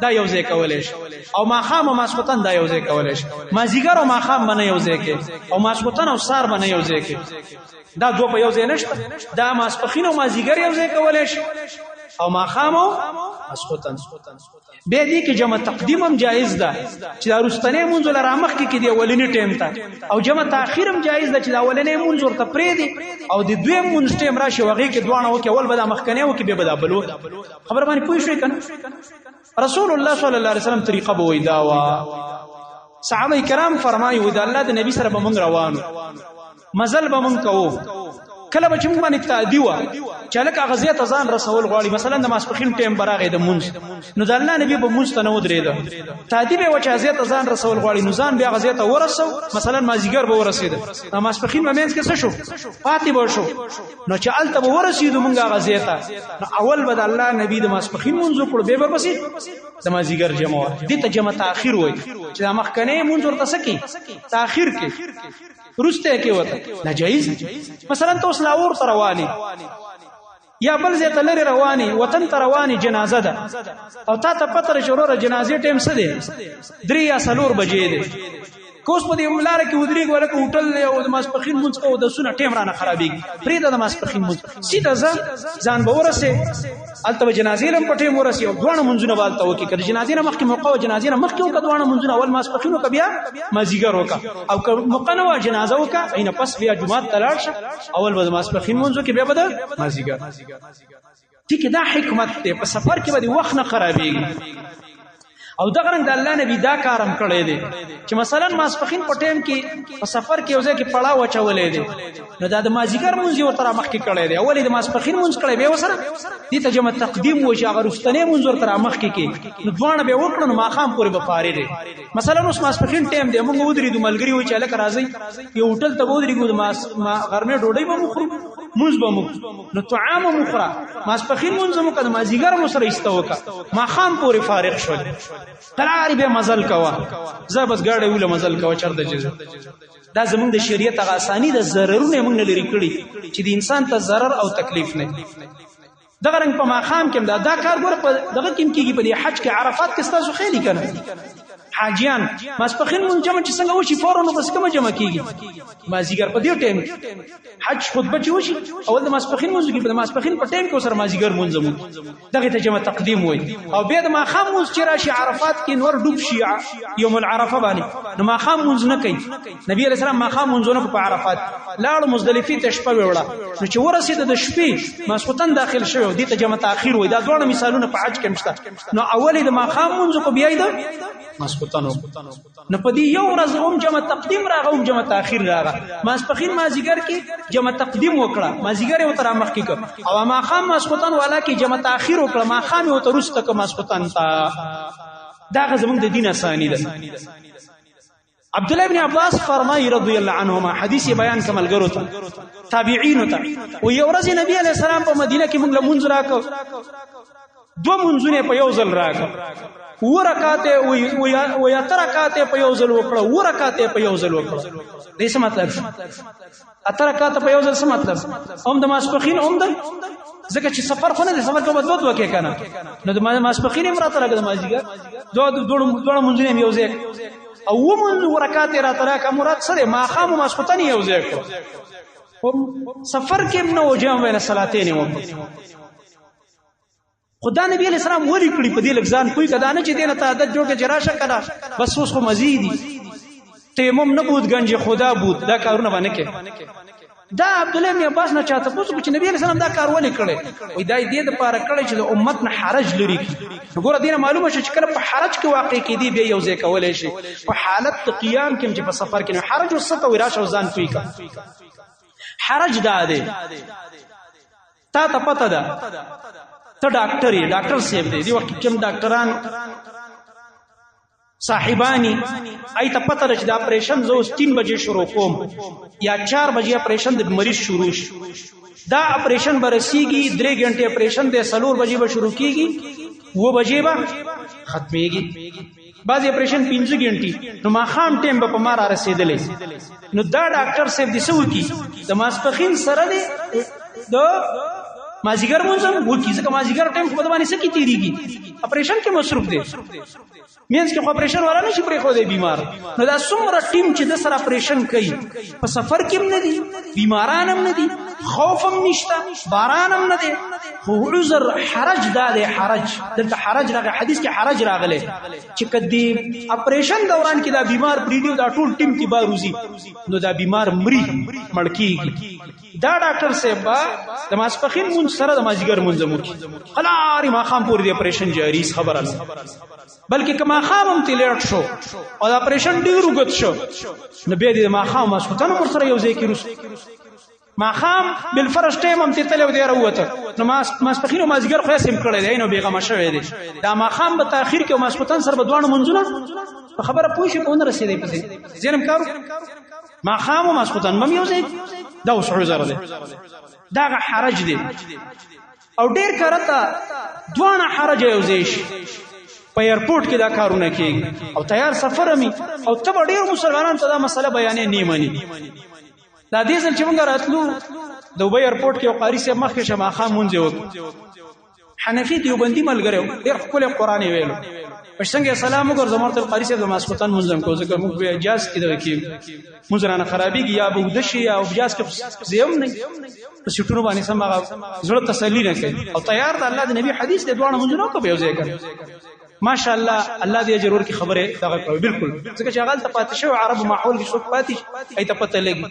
دا یو ځای کولای شي، او ماښام او ماسخوتن دا یو ځای کولای شي. مازیګر او ماښام باندې یو ځای کې، او ماسخوتن او سار باندې یو ځای کې، دا دوه په یو ځای نشته. دا ماسپخین او مازیګر یو ځای کولای شي، او ماښام او ماسخوتن. به دې کې جمع تقدیم هم جایز ده چې دا رستنې مونږ لره مخ کې دی اولنی ټیم ته، او جمع تاخير هم جایز ده چې دا اولنې مونږ ورته پرې دی او د دویم مونږ ټیم راشي وغه کې دوانه وکي، اول به دا مخکنه وکي به دا بلو. خبر باندې پوه شئ کنه؟ رسول الله صلی الله علیه وسلم طریقه به وای دا وا. صحابه کرام فرمایي و دا الله د نبی سره به مونږ روانو، مزل به مونږ کوو، کله به چې مونږ باندې تعدی وه چې هلکه هغه ځای ته ځان رسول غواړي، مثلا د ماسپښین ټایم به راغی د مونځ، نو د الله نبی به مونځ ته نه ودرېده، تعدی به وه چې هغه ځای ته ځان رسول غواړي، نو ځان بیا هغه ځای ته ورسو. مثلا مازیګر به ورسېده، د ماسپښین به منځ کې څه شو پاتې به شو، نو چې هلته به ورسېدو مونږ هغه ځای ته، نو اول به د الله نبی د ماسپښین مونځ وکړو، بیا به ورپسې د مازیګر جمع وه. دې ته جمع تاخیر وایي چې دا مخکنی مونځ ورته څه کړي، تاخیر کړي، رسته کې وته ناجایز. مثلا ته اوس لاهور ته رواني یا بل ځای ته لرې رواني، وطن ته رواني، جنازه ده او تا ته پته ده چې وروره جنازې ټایم څه دی، 3 یا 4 بجې دی. کوس په دې لار کې ودرېږو، لکه هوټل دی او د ماسپښین مونځ کوو، د سونه ټایم رانه خرابېږي، پرېږده د ماسپښین مونځ، سیده ځه ځان به ورسې، هلته به جنازې له هم په ټایم ورسې او دواړه مونځونه به هلته وکړې. که د جنازې نه مخکې موقع وه، جنازې نه مخکې وکړه دواړه مونځونه، اول ماسپښین وکړه بیا مازیګر وکړه، او که موقع نه وه جنازه وکړه، عینه پس بیا جومات ته لاړ شه، اول به د ماسپښین مونځ وکړې بیا به د مازیګر. ټیک، دا حکمت دی. په سفر کې به د وخت نه خرابېږي. او دغه رنګ د الله نبی دا کارم کړی دی چې مثلا ماسپخین په ټیم کې په سفر کې یو ځای کې پړاو اچولی دی، نو دا د مازیګر مونځ یې ورته رامخکې کړی دی، اول یې د ماسپخین مونځ کړی بیا ورسره دې ته جمع تقدیم وایي چې هغه وروستنی مونځ ورته رامخکې کړي، نو دواړه به یې وکړه، نو ماښام پورې به فارغ دی. مثلا اوس ماسپخین ټیم دی، موږ ودرېدو، ملګري وایي چې هلکه راځئ یو هوټل ته به ودرېږو، د غرمې ډوډۍ به مو خورو، مونځ به مو نو طعام مو خوره، ماسپخین مونځ مو کړه، مازیګر مو سره ایسته وکړه، ماښام پورې فارغ شول، قرار به مزل کوه، زه بس ګاډی وله مزل کوه چرته چې. دا زمونږ د شریعت هغه اساني د ضررونه موږ نه لري کړي چې د انسان ته ضرر او تکلیف نه. دغه رنګ په ماښام کې دا دا کار ګوره په دغه کې کېږي، په دې حج کې عرفات کې ستاسو خیلی کنه حاجیان ماسپخین مونږ جمع چې څنګه وشي فورا نو بس کومه جمع کیږي مازیګر په دې ټایم حج خطبه چې وشي اول د ماسپخین مونږ کې په ماسپخین په ټایم کې سره مازیګر مونږ مو دغه ته جمع تقدیم وای. او بیا د ماښام مونږ چې راشي عرفات کې نور ډوب شي یوم العرفه باندې، نو ماښام مونږ نه کوي. نبی علیہ السلام ماښام مونږ نه په عرفات لاړ، مزدلفه ته شپه وړه، نو چې ورسید د شپې ماسخوتن داخل شوی، دې ته جمع تاخير وای. دا دوه مثالونه په حج کې مشته. نو اول د ماښام مونږ کو بیا د ماسخوتن، نو په دې یو ورځ هم جمع تقدیم راغه هم جمع تاخير راغه. ماسپخین مازیګر کې جمع تقدیم وکړه، مازیګر یې تر مخ کې او ماښام ماسخوتن والا کې جمع تاخير وکړه، ماښام یې تر وروسته کې ماسخوتن ته. دا زمونږ د دین اسانی ده. عبد الله ابن عباس فرمایي رضی الله عنهما حدیث بیان کملګرو ته، تابعین ته، و یو ورځ نبی علی السلام په مدینه کې موږ له منځ راکو، دو منځونه په یو ځل راکو، و رکعات و یا تر رکعات په یو ځل وکړه، و رکعات په یو ځل وکړه. دې څه مطلب شو؟ اته رکعات په یو ځل څه مطلب؟ هم د ماسپخین هم د، ځکه چې سفر خو نه دی، سفر کې به دوه دوه کې کنه، نو د ماسپخین هم راته لګه، د مازیګر دوه دوه منځونه یو ځای او و مونږ رکعات را تراکه. مراد سره ماخام ماسخوتن یو ځای کړو. سفر کې نو جمع بین صلاتین وکړو. خدا نبی علیہ السلام ولی کړي په دې لګزان کوی کدا نه چې دینه ته عادت جوړ کې جراشه کړه، بس اوس خو مزید دي، تیمم نه بود گنج خدا بود، دا کارونه باندې کې. دا عبد الله بن عباس نه چاته پوښتنه چې نبی علیہ السلام دا کار ولې کړی؟ وای دا دې د پاره کړی چې د امت نه حرج لري کی. وګوره دینه معلومه شو چې کله په حرج کې واقع کیدی بیا یو ځای کولای شي، په حالت قیام کې چې په سفر کې حرج وسته وي راشه ځان پوي کا. حرج دا دی، تا ته پته ده، ته ډاکټر یې، ډاکټر صاحب دی، دی وخت کوم ډاکټران صاحبانی ای ته پته ده چې د اپریشن زه اوس 3 بجې شروع کوم یا 4 بجې اپریشن د مریض شروع شي، دا اپریشن به رسیږي 3 غنټې اپریشن دی، 4 بجې به شروع کیږي، 7 بجې به ختميږي، بعضی اپریشن 5 غنټې، نو ماخام ټیم به په ما را رسیدلې. نو دا ډاکټر صاحب دې سو کی د ماسپخین سره دی د مازیګر مونږ وکی، ځکه مازیګر ټیم خو په باندې سکی تیریږي، اپریشن کې مصروف دی، مینس کې خو اپریشن والا نشي پرې خو دی بیمار. نو دا څومره ټیم چې د سره اپریشن کوي په سفر کې هم نه دي، بیماران هم نه دي، خوف هم نشته، باران هم نه دی، خو عذر حرج دا دی. حرج دلته حرج راغی، حدیث کې حرج راغلی چې کدی اپریشن دوران کې دا بیمار پریدي دا ټول ټیم کې باروزی، نو دا بیمار مري، مړ کیږي. دا ډاکټر صاحب د ماسپخین مونږ سره د مازیګر مونږ مو کی خلاري ماخام پورې د اپریشن جاری خبره نه، بلکې کما خام هم تلیټ شو او د اپریشن ډیر وګت شو، نو بیا د ماخام ماسخوتن ور سره یو ځای کې روس ماخام بالفرش ټیم هم تلو دی راوته، نو ماسپخین او مازیګر خو سم کړی دی، نو بیغمه شوی دی، دا ماخام به تاخير کې او ماسخوتن سره به دوه منځونه په خبره پوه شي په رسیدې پسې زینم کارو ماخام او ماسخوتن مم یو ځای. دا اوس عذر دی، دا حرج دی. او ډیر کرته دوانه حرج یو ځای شي، په ایرپورټ کې دا کارونه کیږي او تیار سفر می او ته ډیر مسلمانان ته دا مسله بیانې نه مني. دا دې ځل چې موږ راتلو دوبۍ ایرپورټ کې یو قاری صاحب مخکې شمه خام مونږ وکړ، حنفي دیوبندي ملګری، ډیر ښکلی قرآن یې ویلو، په څنګه سلام وکړ، زموږ تل قاری صاحب د ماسخوتن مونږ هم کو، ځکه موږ به اجازه کې دغه کې مونږ رانه خرابېږي یا به ود شي یا اجازه کې زیم نه په سیټونو باندې سم هغه زړه تسلی نه کوي او تیار د الله د نبی حدیث د دوه مونږ نه کو به یو ځای کړ. ماشاءالله الله دې اجر ورکړي، خبره دغه کوي بالکل، ځکه چې هغه ته پاتې شو عرب ماحول کې څوک پاتې ای ته پته لګي،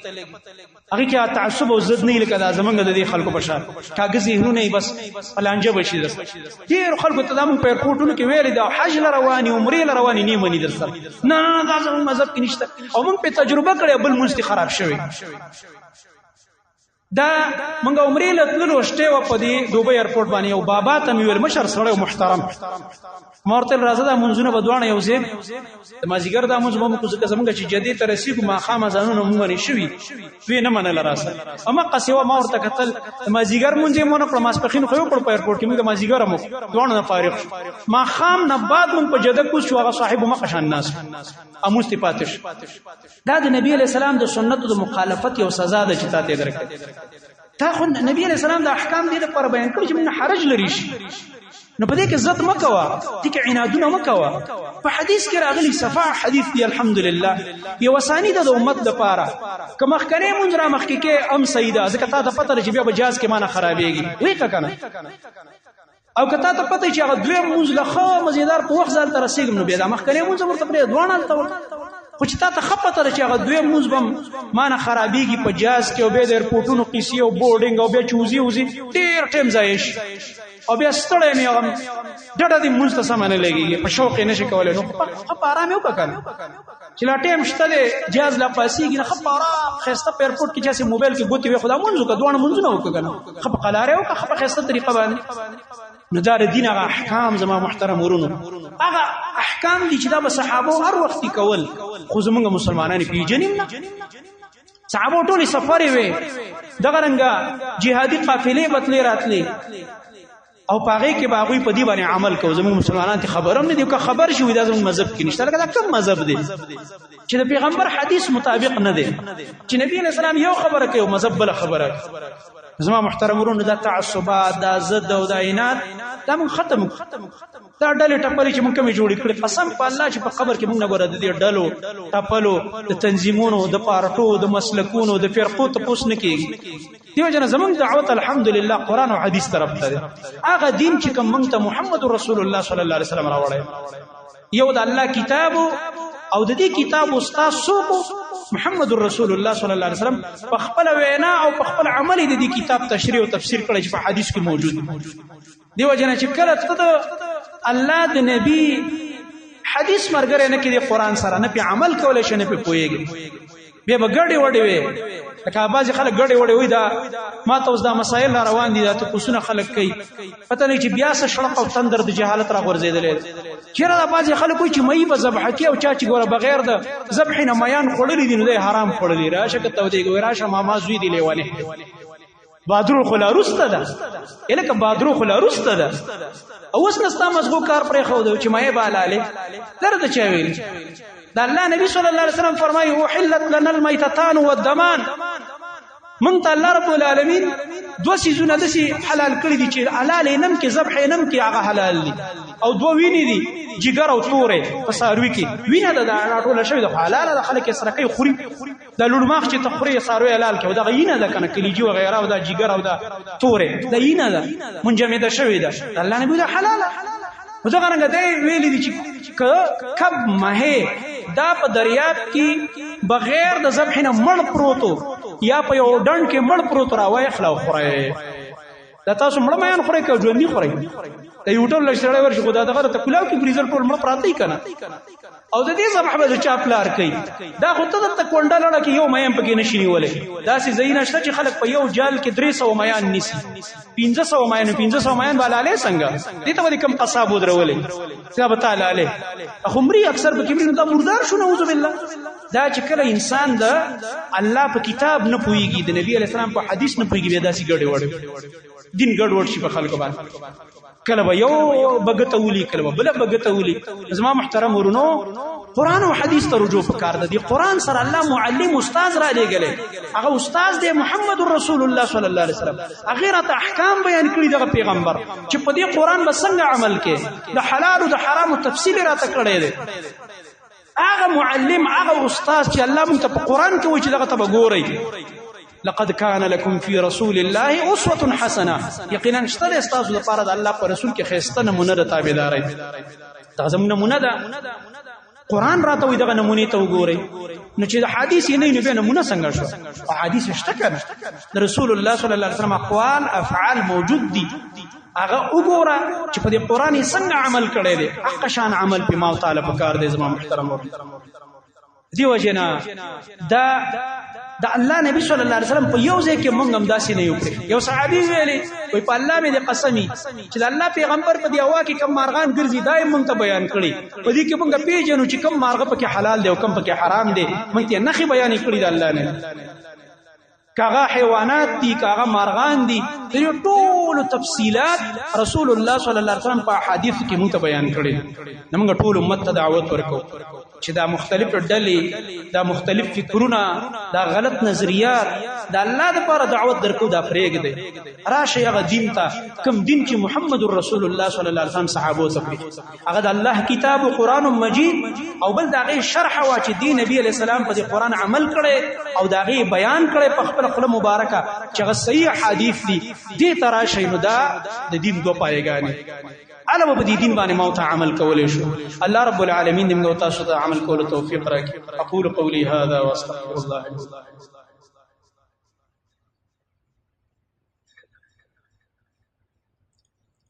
هغه کې تعصب او ضد نه لکه دا زمونږ د دې خلکو په شان کاغذ هنونه بس پلانجه بشي درس. ډیر خلکو ته دا مونږ په ایرپورټونو کې ویل دا حج رواني عمرې رواني نه مني درس، نه نه دا زمونږ مذهب کې نشته، او مونږ په تجربه کړې بل مونږ خراب شوی. دا مونږ عمرې لتلو شته و په دې دوبۍ ایرپورټ باندې یو بابا ته مې ویل، مشر سړی محترم، مورتل راځه دا منځونه به دواړه یو ځای د مازیګر دا منځ به موږ ځکه زمونږ چې جدي ته رسیږو ماښام ځانونه مونږ نه شوي وی نه منل راسه. اما قصیوه ما ورته کتل د مازیګر مونږ یې مونږ کړ، ماسپخین خو یو کړ په ایرپورټ کې مونږ د مازیګر مو دواړه نه فارغ شو، ماښام نه بعد مونږ په جده کوز شو، هغه صاحب مخشان ناس اموستي پاتې شو. دا د نبی علی السلام د سنتو د مخالفت یو سزا ده چې تا ته درکړه. تا خو نبی علی السلام د احکام دې لپاره بیان کړ چې موږ حرج لري شي، نو په دې کې عزت مکوا، دې کې عنادونه مکوا. په حدیث کې راغلی صفا حدیث دی الحمدلله، یو ثانی ده د امت لپاره که مخکنه مونږ را مخکې کې ام سیدا، ځکه تا ته پته چې بیا به جاز کې معنی خرابېږي وی کنه، او که تا ته پته چې هغه دویم مونږ له خو مزیدار په وخت ځان ته رسیږم، نو بیا د مخکنه مونږ ورته پرې دوانه الته. خو چې تا ته ښه پته ده چې هغه دویم مونږ بم مانه خرابېږي په جاز کې او بیا د ایرپورټونو قیصې او بورډینګ او بیا چوزي وزي ډېر ټایم ضایع شي او بیا ستړی مې هغه ډډه دې مونږ ته سمه نه لګېږي، په شوق یې نشي کولی، نو ښه په ارام یې وکړه که نه چې لا ټایم شته دی جاز لا پاسېږي نه، ښه په ارام ښایسته په ایرپورټ کې چې هسې موبایل کې ګوتې وي خو دا مونځ وکړه، دواړه مونځونه وکړه که نه، ښه په قلاره وکړه، ښه په ښایسته طریقه باندې. نو دا د دین هغه احکام زما محترم ورونو، هغه احکام دي چې دا به صحابه هر وخت کول، خو زمونږ مسلمانان پیژنیم نه. صحابه ټول سفر وي، دغه رنګه جهادي قافلې بتلې راتلې، او پاغه کې باغوی په دی باندې عمل کو. زموږ مسلمانان ته خبرم نه دي، که خبر شي دا زموږ مذهب کې نشته. لکه دا کوم مذهب دی چې د پیغمبر حدیث مطابق نه دی، چې نبی علیہ السلام یو خبره کوي او مذهب بل خبره کوي؟ زما محترم ورونو، دا تعصبات، دا ضد او دا عناد، دا موږ ختم. دا ډلې ټپلې چې موږ کومې جوړې کړې، قسم په الله چې په قبر کې موږ نه ګوره د دې ډلو ټپلو، د تنظیمونو، د پارټو، د مسلکونو، د فرقو تپوس نه کېږي. دیو جن زمونږ دعوت الحمدلله قران او حدیث طرف ته دی، هغه دین چې کوم موږ ته محمد رسول الله صلی الله علیه وسلم راوړی. یو د الله کتاب او د دې کتاب استاد څوک؟ محمد رسول الله صلی الله علیه وسلم په خپل وینا او په خپل عمل د دې کتاب تشریح او تفسیر کړی چې په حدیث کې موجود دیو جن. چې کله ته د الله د نبی حدیث مرګره نه کې د قران سره نه په عمل کولای شي، نه په پويږي، بیا به ګډې وډې وي. لکه بعضې خلک ګډې وډې وي. دا ما ته اوس دا مسایل را روان دي، دا تپوسونه خلک کوي، پته نه چې بیا څه شړق او تندر د جهالت را غورځېدلی. چېرې دا بعضې خلک وایي چې مئی به ذبح کوي، او چا چې ګوره بغیر د ذبح نه میان خوړلي دي نو دی حرام خوړلي. راشه که ته ودې راشه، ماما زوی دی لیونی. بادرو خو لا روسته ده، الکه بادرو خو لا روسته ده. او اوس نستا مزغو کار پرې خو ده چې مې بالاله درد چا ویل؟ دا الله نبی صلی الله علیه وسلم فرمایي احلت لنا المیتتان والدمان. مونږ ته الله رب العالمین دوه سيزونه دسي حلال کړی دي چې حلال نم کې، ذبح نم کې، هغه حلال دي، او دوه ویني دي، جګر او توره. په ساروي کې وینه ده، دا ټوله شوی ده، حلال ده، خلک یې سره کوي خوري. دا لړماخ چې تخوري ساروي حلال کې، دا غینه ده کنه، کلیجی و غیره، او دا جګر او دا توره دا یینه ده، منجمده شوی ده، الله نبی دا حلال. نو دا رنګ دی ویلي دي چې کب مه دا په دریاب کې بغیر د ذبح نه مړ پروتو یا په یو ډنډ کې مړ پروت راوای خلا خورای. دا تاسو مړ میان خورئ که ژوندي خورئ؟ د یو ټول لښتړی ورشي، خدا دغه ته کلاو کې فریزر ټول مړ پراته یې کنه. او د دې ذبح به چا پلار کوي؟ دا خو ته دلته کونډه لړه کې یو میان پکې نشي نیولې. داسې ځایونه شته چې خلک په یو جال کې 300 میان نیسي، 500 میان. 500 میان بالاله څنګه؟ دې ته ولې کم قصاب ودرولې؟ دا به تعالی له خمري اکثر پکې مري، دا مردار شو، نعوذ بالله. دا چې کله انسان د الله په کتاب نه پويږي، د نبی علی السلام په حدیث نه پويږي، بیا داسې ګډ وډ دین ګډ وډ شي په خلکو باندې. کله به یو بغته ولي، کله به بل بغته ولي. زما محترم ورونو، قران او حدیث ته رجوع پکار ده. دی قران سره الله معلم استاد را لېګلې، هغه استاد دی محمد رسول الله صلی الله علیه وسلم. هغه راته احکام بیان کړی، دغه پیغمبر چې په دې قران به څنګه عمل کې، د حلال او د حرام تفصیل راته کړی دی. هغه معلم، هغه استاد چې الله مونږ ته په قران کې وایي چې دغه ته به ګورئ، لقد كان لكم في رسول الله اسوه حسنه، یقینا شته د تاسو لپاره د الله پر رسول کې خسته نمونه د تابعداري. دا زموږ نمونه ده، قران راته وي دغه نمونه ته وګورئ. نو چې د حدیث نه نه، به نمونه څنګه شو؟ او حدیث شته کنه، د رسول الله صلی الله علیه وسلم اقوال افعال موجود دي، هغه وګوره چې په دې قران یې څنګه عمل کړی دی، حق شان عمل په ما تعالی پکار دی. زما محترم دی وجنا دا د الله نبی صلی الله علیه وسلم په یو ځای کې مونږ هم داسې نه یو کړی. یو صحابي ویلي وای په الله مې د قسمی چې د الله پیغمبر په دی هوا کې کم مارغان ګرځي دای مونږ ته بیان کړي، په دې کې مونږ پیژنو چې کم مارغه پکې حلال دی او کم پکې حرام دی. مونږ ته نخي بیان کړي د الله نه، کاغه حیوانات دي، کاغه مارغان دي، د ټول تفصيلات رسول الله صلی الله علیه وسلم په حدیث کې مونږ ته بیان کړي. موږ ټول امت ته دعوت ورکو چې دا مختلف ډلې، دا مختلف فکرونه، دا غلط نظریات، دا الله د پاره دعوت درکو، دا پرېګ دی، راشه هغه دین ته کوم دین چې محمد رسول الله صلی الله علیه وسلم صحابو ته پرې، هغه د الله کتاب قرآن مجید، او بل دا غي شرح وا چې دی نبی علی السلام په قرآن عمل کړي او دا غي بیان کړي په خپل خپل مبارکه چې هغه صحیح حدیث دي، دې تراشي. نو دا د دین دوه پایګانې الا په دې دین باندې موت عمل کولای شو. الله رب العالمین دې موږ تاسو ته عمل کولو توفیق راکړي. اقول قولی هذا واستغفر الله لي.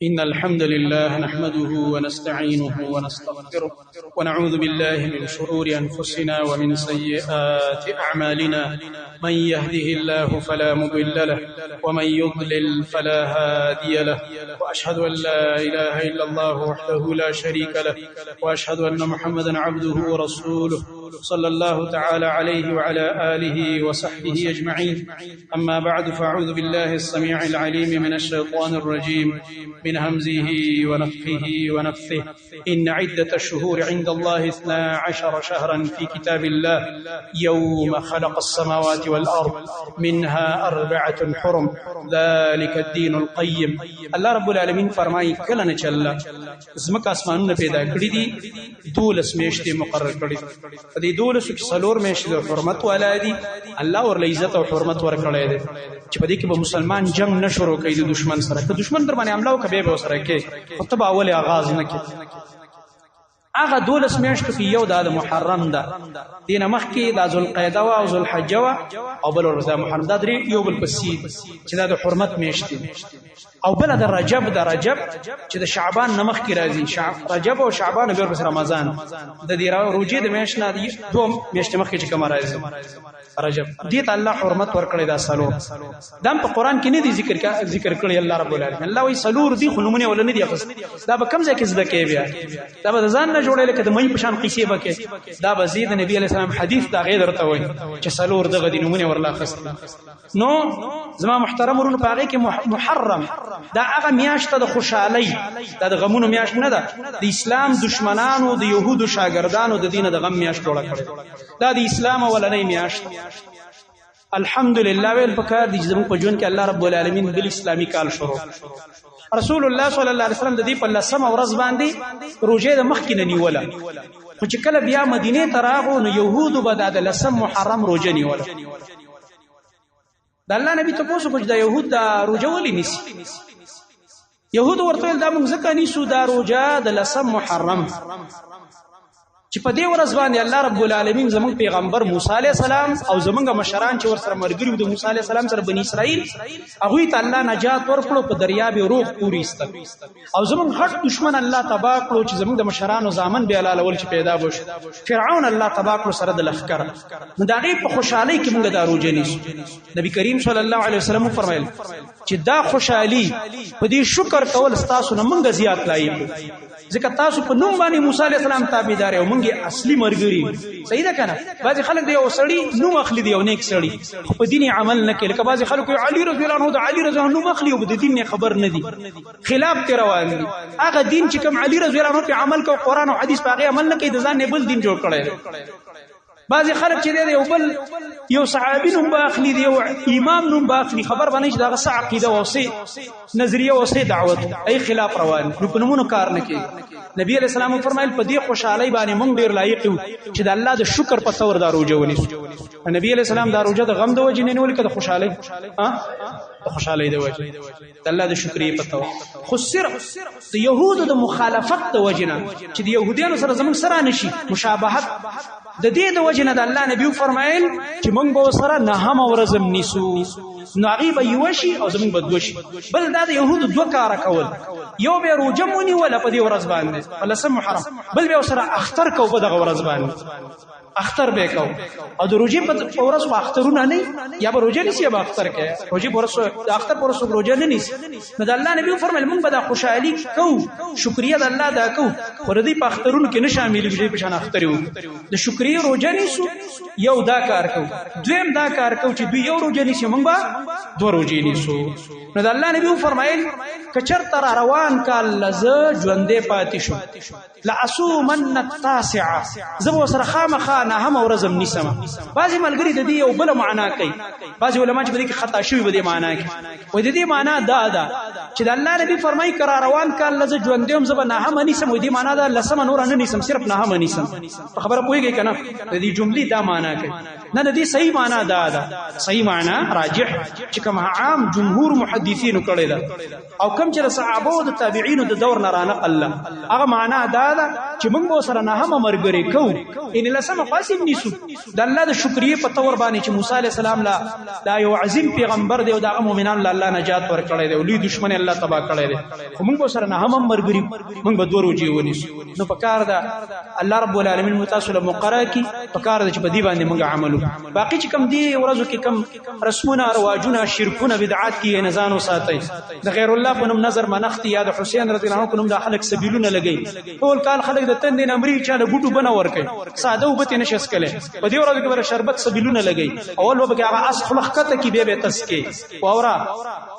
إن الحمد لله نحمده ونستعينه ونستغفره ونعوذ بالله من شرور أنفسنا ومن سيئات أعمالنا. من يهده الله فلا مضل له ومن يضلل فلا هادي له، واشهد ان لا اله الا الله وحده لا شريك له، واشهد ان محمدا عبده ورسوله صلى الله تعالى عليه وعلى اله وصحبه اجمعين. اما بعد، فاعوذ بالله السميع العليم من الشيطان الرجيم من همزه ونفخه ونفثه. إن عدة الشهور عند الله 12 شهرا في كتاب الله يوم خلق السماوات والأرض منها أربعة حرم ذلك الدين القيم. الله رب العالمین فرمایي، کله نه چې الله زمکه اسمانونه پیدا کړی دي، 12 میاشتې مقرر کړې. په دې 12 کې 4 میاشتې د حرمت والا دي، الله ورله عزت او حرمت ورکړی دی چې په دې کې به مسلمان جنگ نه شروع کوي د دشمن سره. که دشمن در باندې حمله وکړي، به سره کې، خو ته به اول آغاز نه کې. هغه 12 میاشتو کې یو د محرم ده، دینه مخکې د ذوالقعده او ذوالحجه او بل ورځ محرم، دا درې یو بل پسې چې دا د حرمت میاشتې. او بل د رجب، د رجب چې د شعبان نمخ کې راځي، رجب او شعبان بیا پس رمضان، د دې روزې د میاشت نه دوه میاشتې مخکې چې کوم راځي رجب، دې ته الله حرمت ورکړی. دا سلور دم په قران کې نه دي ذکر کړی الله رب العالمین. الله وی سلور دي، خو نمونه ول نه دي اخست. دا به کم ځای کې زده کې؟ بیا دا به ځان نه جوړې لکه د مې په شان قصې بکې. دا به زید نبی علی السلام حدیث دا غیر درته وای چې سلور دغه دي، نمونه ورلا اخست. نو زما محترم ورونو، په هغه کې محرم دا هغه میاشت د خوشحالۍ، دا د غمونو میاشت نه ده. د اسلام دشمنانو، د يهودو شاګردانو د دین د غم میاشت جوړه کړې. دا د اسلام اولنۍ میاشت. الحمدلله ویل پکار دي چې زموږ په ژوند کې الله رب العالمین بل اسلامي کال شروع. رسول الله صلی الله علیه وسلم د دې په لسمه ورځ باندې روزه د مخکې نه نیوله، خو چې کله بیا مدینه ته راغو نو يهودو به د لسم محرم روزه نیوله. د الله نبی ته پوسو چې د يهود د روزه ولې نیسي؟ يهود ورته دا موږ ځکه نیسو دا روزه د لسم محرم چې په دې ورځ باندې الله رب العالمین زموږ پیغمبر موسی علی السلام او زموږ مشران چې ورسره مرګري د موسی علی السلام سره بنی اسرائیل، هغه ته الله نجات ورکړو، په دریاب روغ پوری است، او زموږ غټ دشمن الله تبا کړو چې زموږ د مشرانو زامن به الله لول چې پیدا بوش، فرعون الله تبا کړو سره د لخر. نو دا غي په خوشحالي کې موږ دا روزه نیسو. نبی کریم صلی الله علیه وسلم فرمایل چې دا خوشحالي په دې شکر کول ستاسو نه موږ زیات لایق، ځکه تاسو په نوم باندې موسی علی السلام تابعدار او مونږه اصلي مرګري. صحیح ده کنه؟ بعضی خلک دی یو سړی نوم اخلي دی، یو نیک سړی، خو په دین عمل نه کوي. لکه بعضی خلک علی رضی الله عنه، د علی رضی الله عنه نوم اخلي او د دین نه خبر نه دي، خلاف ته روان دي. هغه دین چې کوم علی رضی الله عنه په عمل کو، قران او حدیث په هغه عمل نه کوي، د ځان نه بل دین جوړ کړی. بعضی خلک چې دی یو بل یو صحابي نوم به اخلي دی، یو امام نوم به اخلي، خبر باندې چې دا څه عقیده او څه نظریه او څه دعوت ای، خلاف روان. نو په نمونه کار نه کوي. نبی علیہ السلام فرمایل په دې خوشحالي باندې مونږ ډیر لایق یو چې د الله د شکر په تور دا روزه ونیسو. نبی علیہ السلام دا روزه د غم د وجې نه نیول که د خوشحالي؟ ها، د خوشحالي د وجې، د الله د شکرې په تور. خو صرف د يهودو د مخالفت د وجې نه چې د يهودانو سره زموږ سره نشي مشابهت، د دې د وجې نه د الله نبی فرمایل چې موږ به سره نه هم ورځم نیسو، نو هغه به یو شي او زموږ به دوه شي. بل دا د يهودو دوه کار کول، یو به روزه مونی ولا په دې ورځ باندې په لسم محرم، بل به سره اختر کو په دغه ورځ باندې اختر به کو. او د روزې په ورځ خو اخترونه نه، یا به روزه نیسي یا به اختر کوي. روزې په ورځ، د اختر په ورځ روزه نه نیسي. نو د الله نبی فرمایل موږ به د خوشحالي کو، شکریا د الله دا کو، خو د دې په اخترونو کې نه شامل دي په شان اختر یو. د شکرې روزه نیسو، یو دا کار کو، دویم دا کار کو چې دوی یو روزه نیسي، موږ به دوه روزې نیسو. نو د الله نبی فرمایل کچر تر روان کال لزه ژوندې پاتې شو، لاسومن التاسعه، زه به سره خامخا نه هم ورځم نیسم. بعضی ملګری د دې یو بل معنا کوي، بعضی علما چې په دې کې خطا شوی به دې معنا کوي. و د دې معنا دا ده چې د الله نبی فرمایي کرا روان کال لزه ژوندې هم زه به نه هم نیسم، و دې معنا دا لسم نور نه نیسم، صرف نه هم نیسم. په خبره پوهیږئ کنه؟ د دې جملې دا معنا کوي. نه، د دې صحیح معنا دا ده، صحیح معنا راجح چې کوم عام جمهور محدثین کړی ده او کوم چې صحابه او د تابعین د دور نه را نقل، هغه معنا دا ده چې موږ به سره نه هم مرګري کو، ان لسمه خاصم نیسو د الله د شکرې په تور باندې چې موسی علی السلام لا دا یو عظیم پیغمبر دی او دا مؤمنان له الله نجات ورکړی دی او لوی دشمن الله تبا کړی دی. خو موږ سره نه هم مرګري، موږ به دوه روزي ونیسو. نو پکار ده الله رب العالمین متاسو له مقرره کی، پکار ده چې په دې باندې موږ عمل وکړو. باقی چې کم دی ورځو کې کم رسمونه، رواجونه، شرکونه، بدعات کې نزان وساتئ. د غیر الله په نوم نظر منخت یا د حسین رضی الله عنه په نوم د خلک سبیلونه لګي، ټول کال خلک د تندې نمرې چاله بوټو بنه ور کوي، ساده وبته نشس کله په دې ورځ کې بر شربت سبیلونه لګي. اول به هغه اس خلق کته کې به تس کې واورا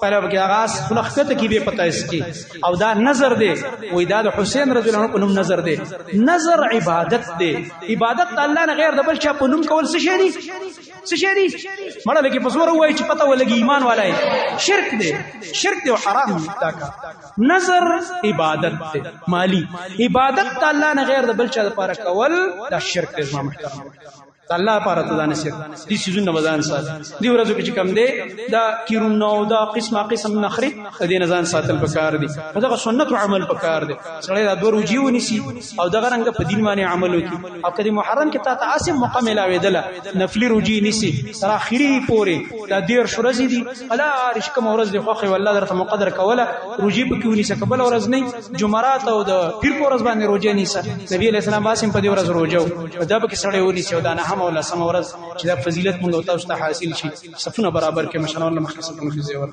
پهله به هغه اس خلق کته کې به پتا اس کې. او دا نظر دی، وای دا د حسین رضی الله عنه په نوم نظر دی. نظر عبادت دی، عبادت الله نه غیر د بل چا په نوم کول څه شي دي؟ څه شي دي؟ مړه لکه په زور وای چې پته ولګي ایمان والای، شرک دی، شرک دی او حرام دی. دا کار نظر عبادت دی، مالی عبادت ته الله نه غیر د بل چا لپاره کول دا شرک دی. زما محترم، د الله لپاره ته ځان سي دي سيزونه بزان سات دی ورځو کې کم دی دا کیرونه او دا قسمه قسم نخري د دې نزان ساتل پکار دي. دغه سنت او عمل پکار دي. سړی دا دوه روجي ونیسي او دغه رنګ په دین باندې عمل وکي. او کدی محرم کې تا ته اسم موقع ملاویدله، نفلی روجي نیسی تر اخري پورې، دا دیر شورځي دي الا رش کوم ورځ دی خوخه والله درته مقدر کوله روجي پکې ونیسه. کبل ورځ نه، جمعرات او د پیر په ورځ باندې روزه نیسه. نبی علیہ السلام باسم په دې ورځ روزه دا پکې سړی ونیسي. او دا نه هم ولا سم ورځ چې دا فضیلت موږ تاسو ته حاصل شي. صفونه برابر کې مشران مخکې صفونه کې زیور.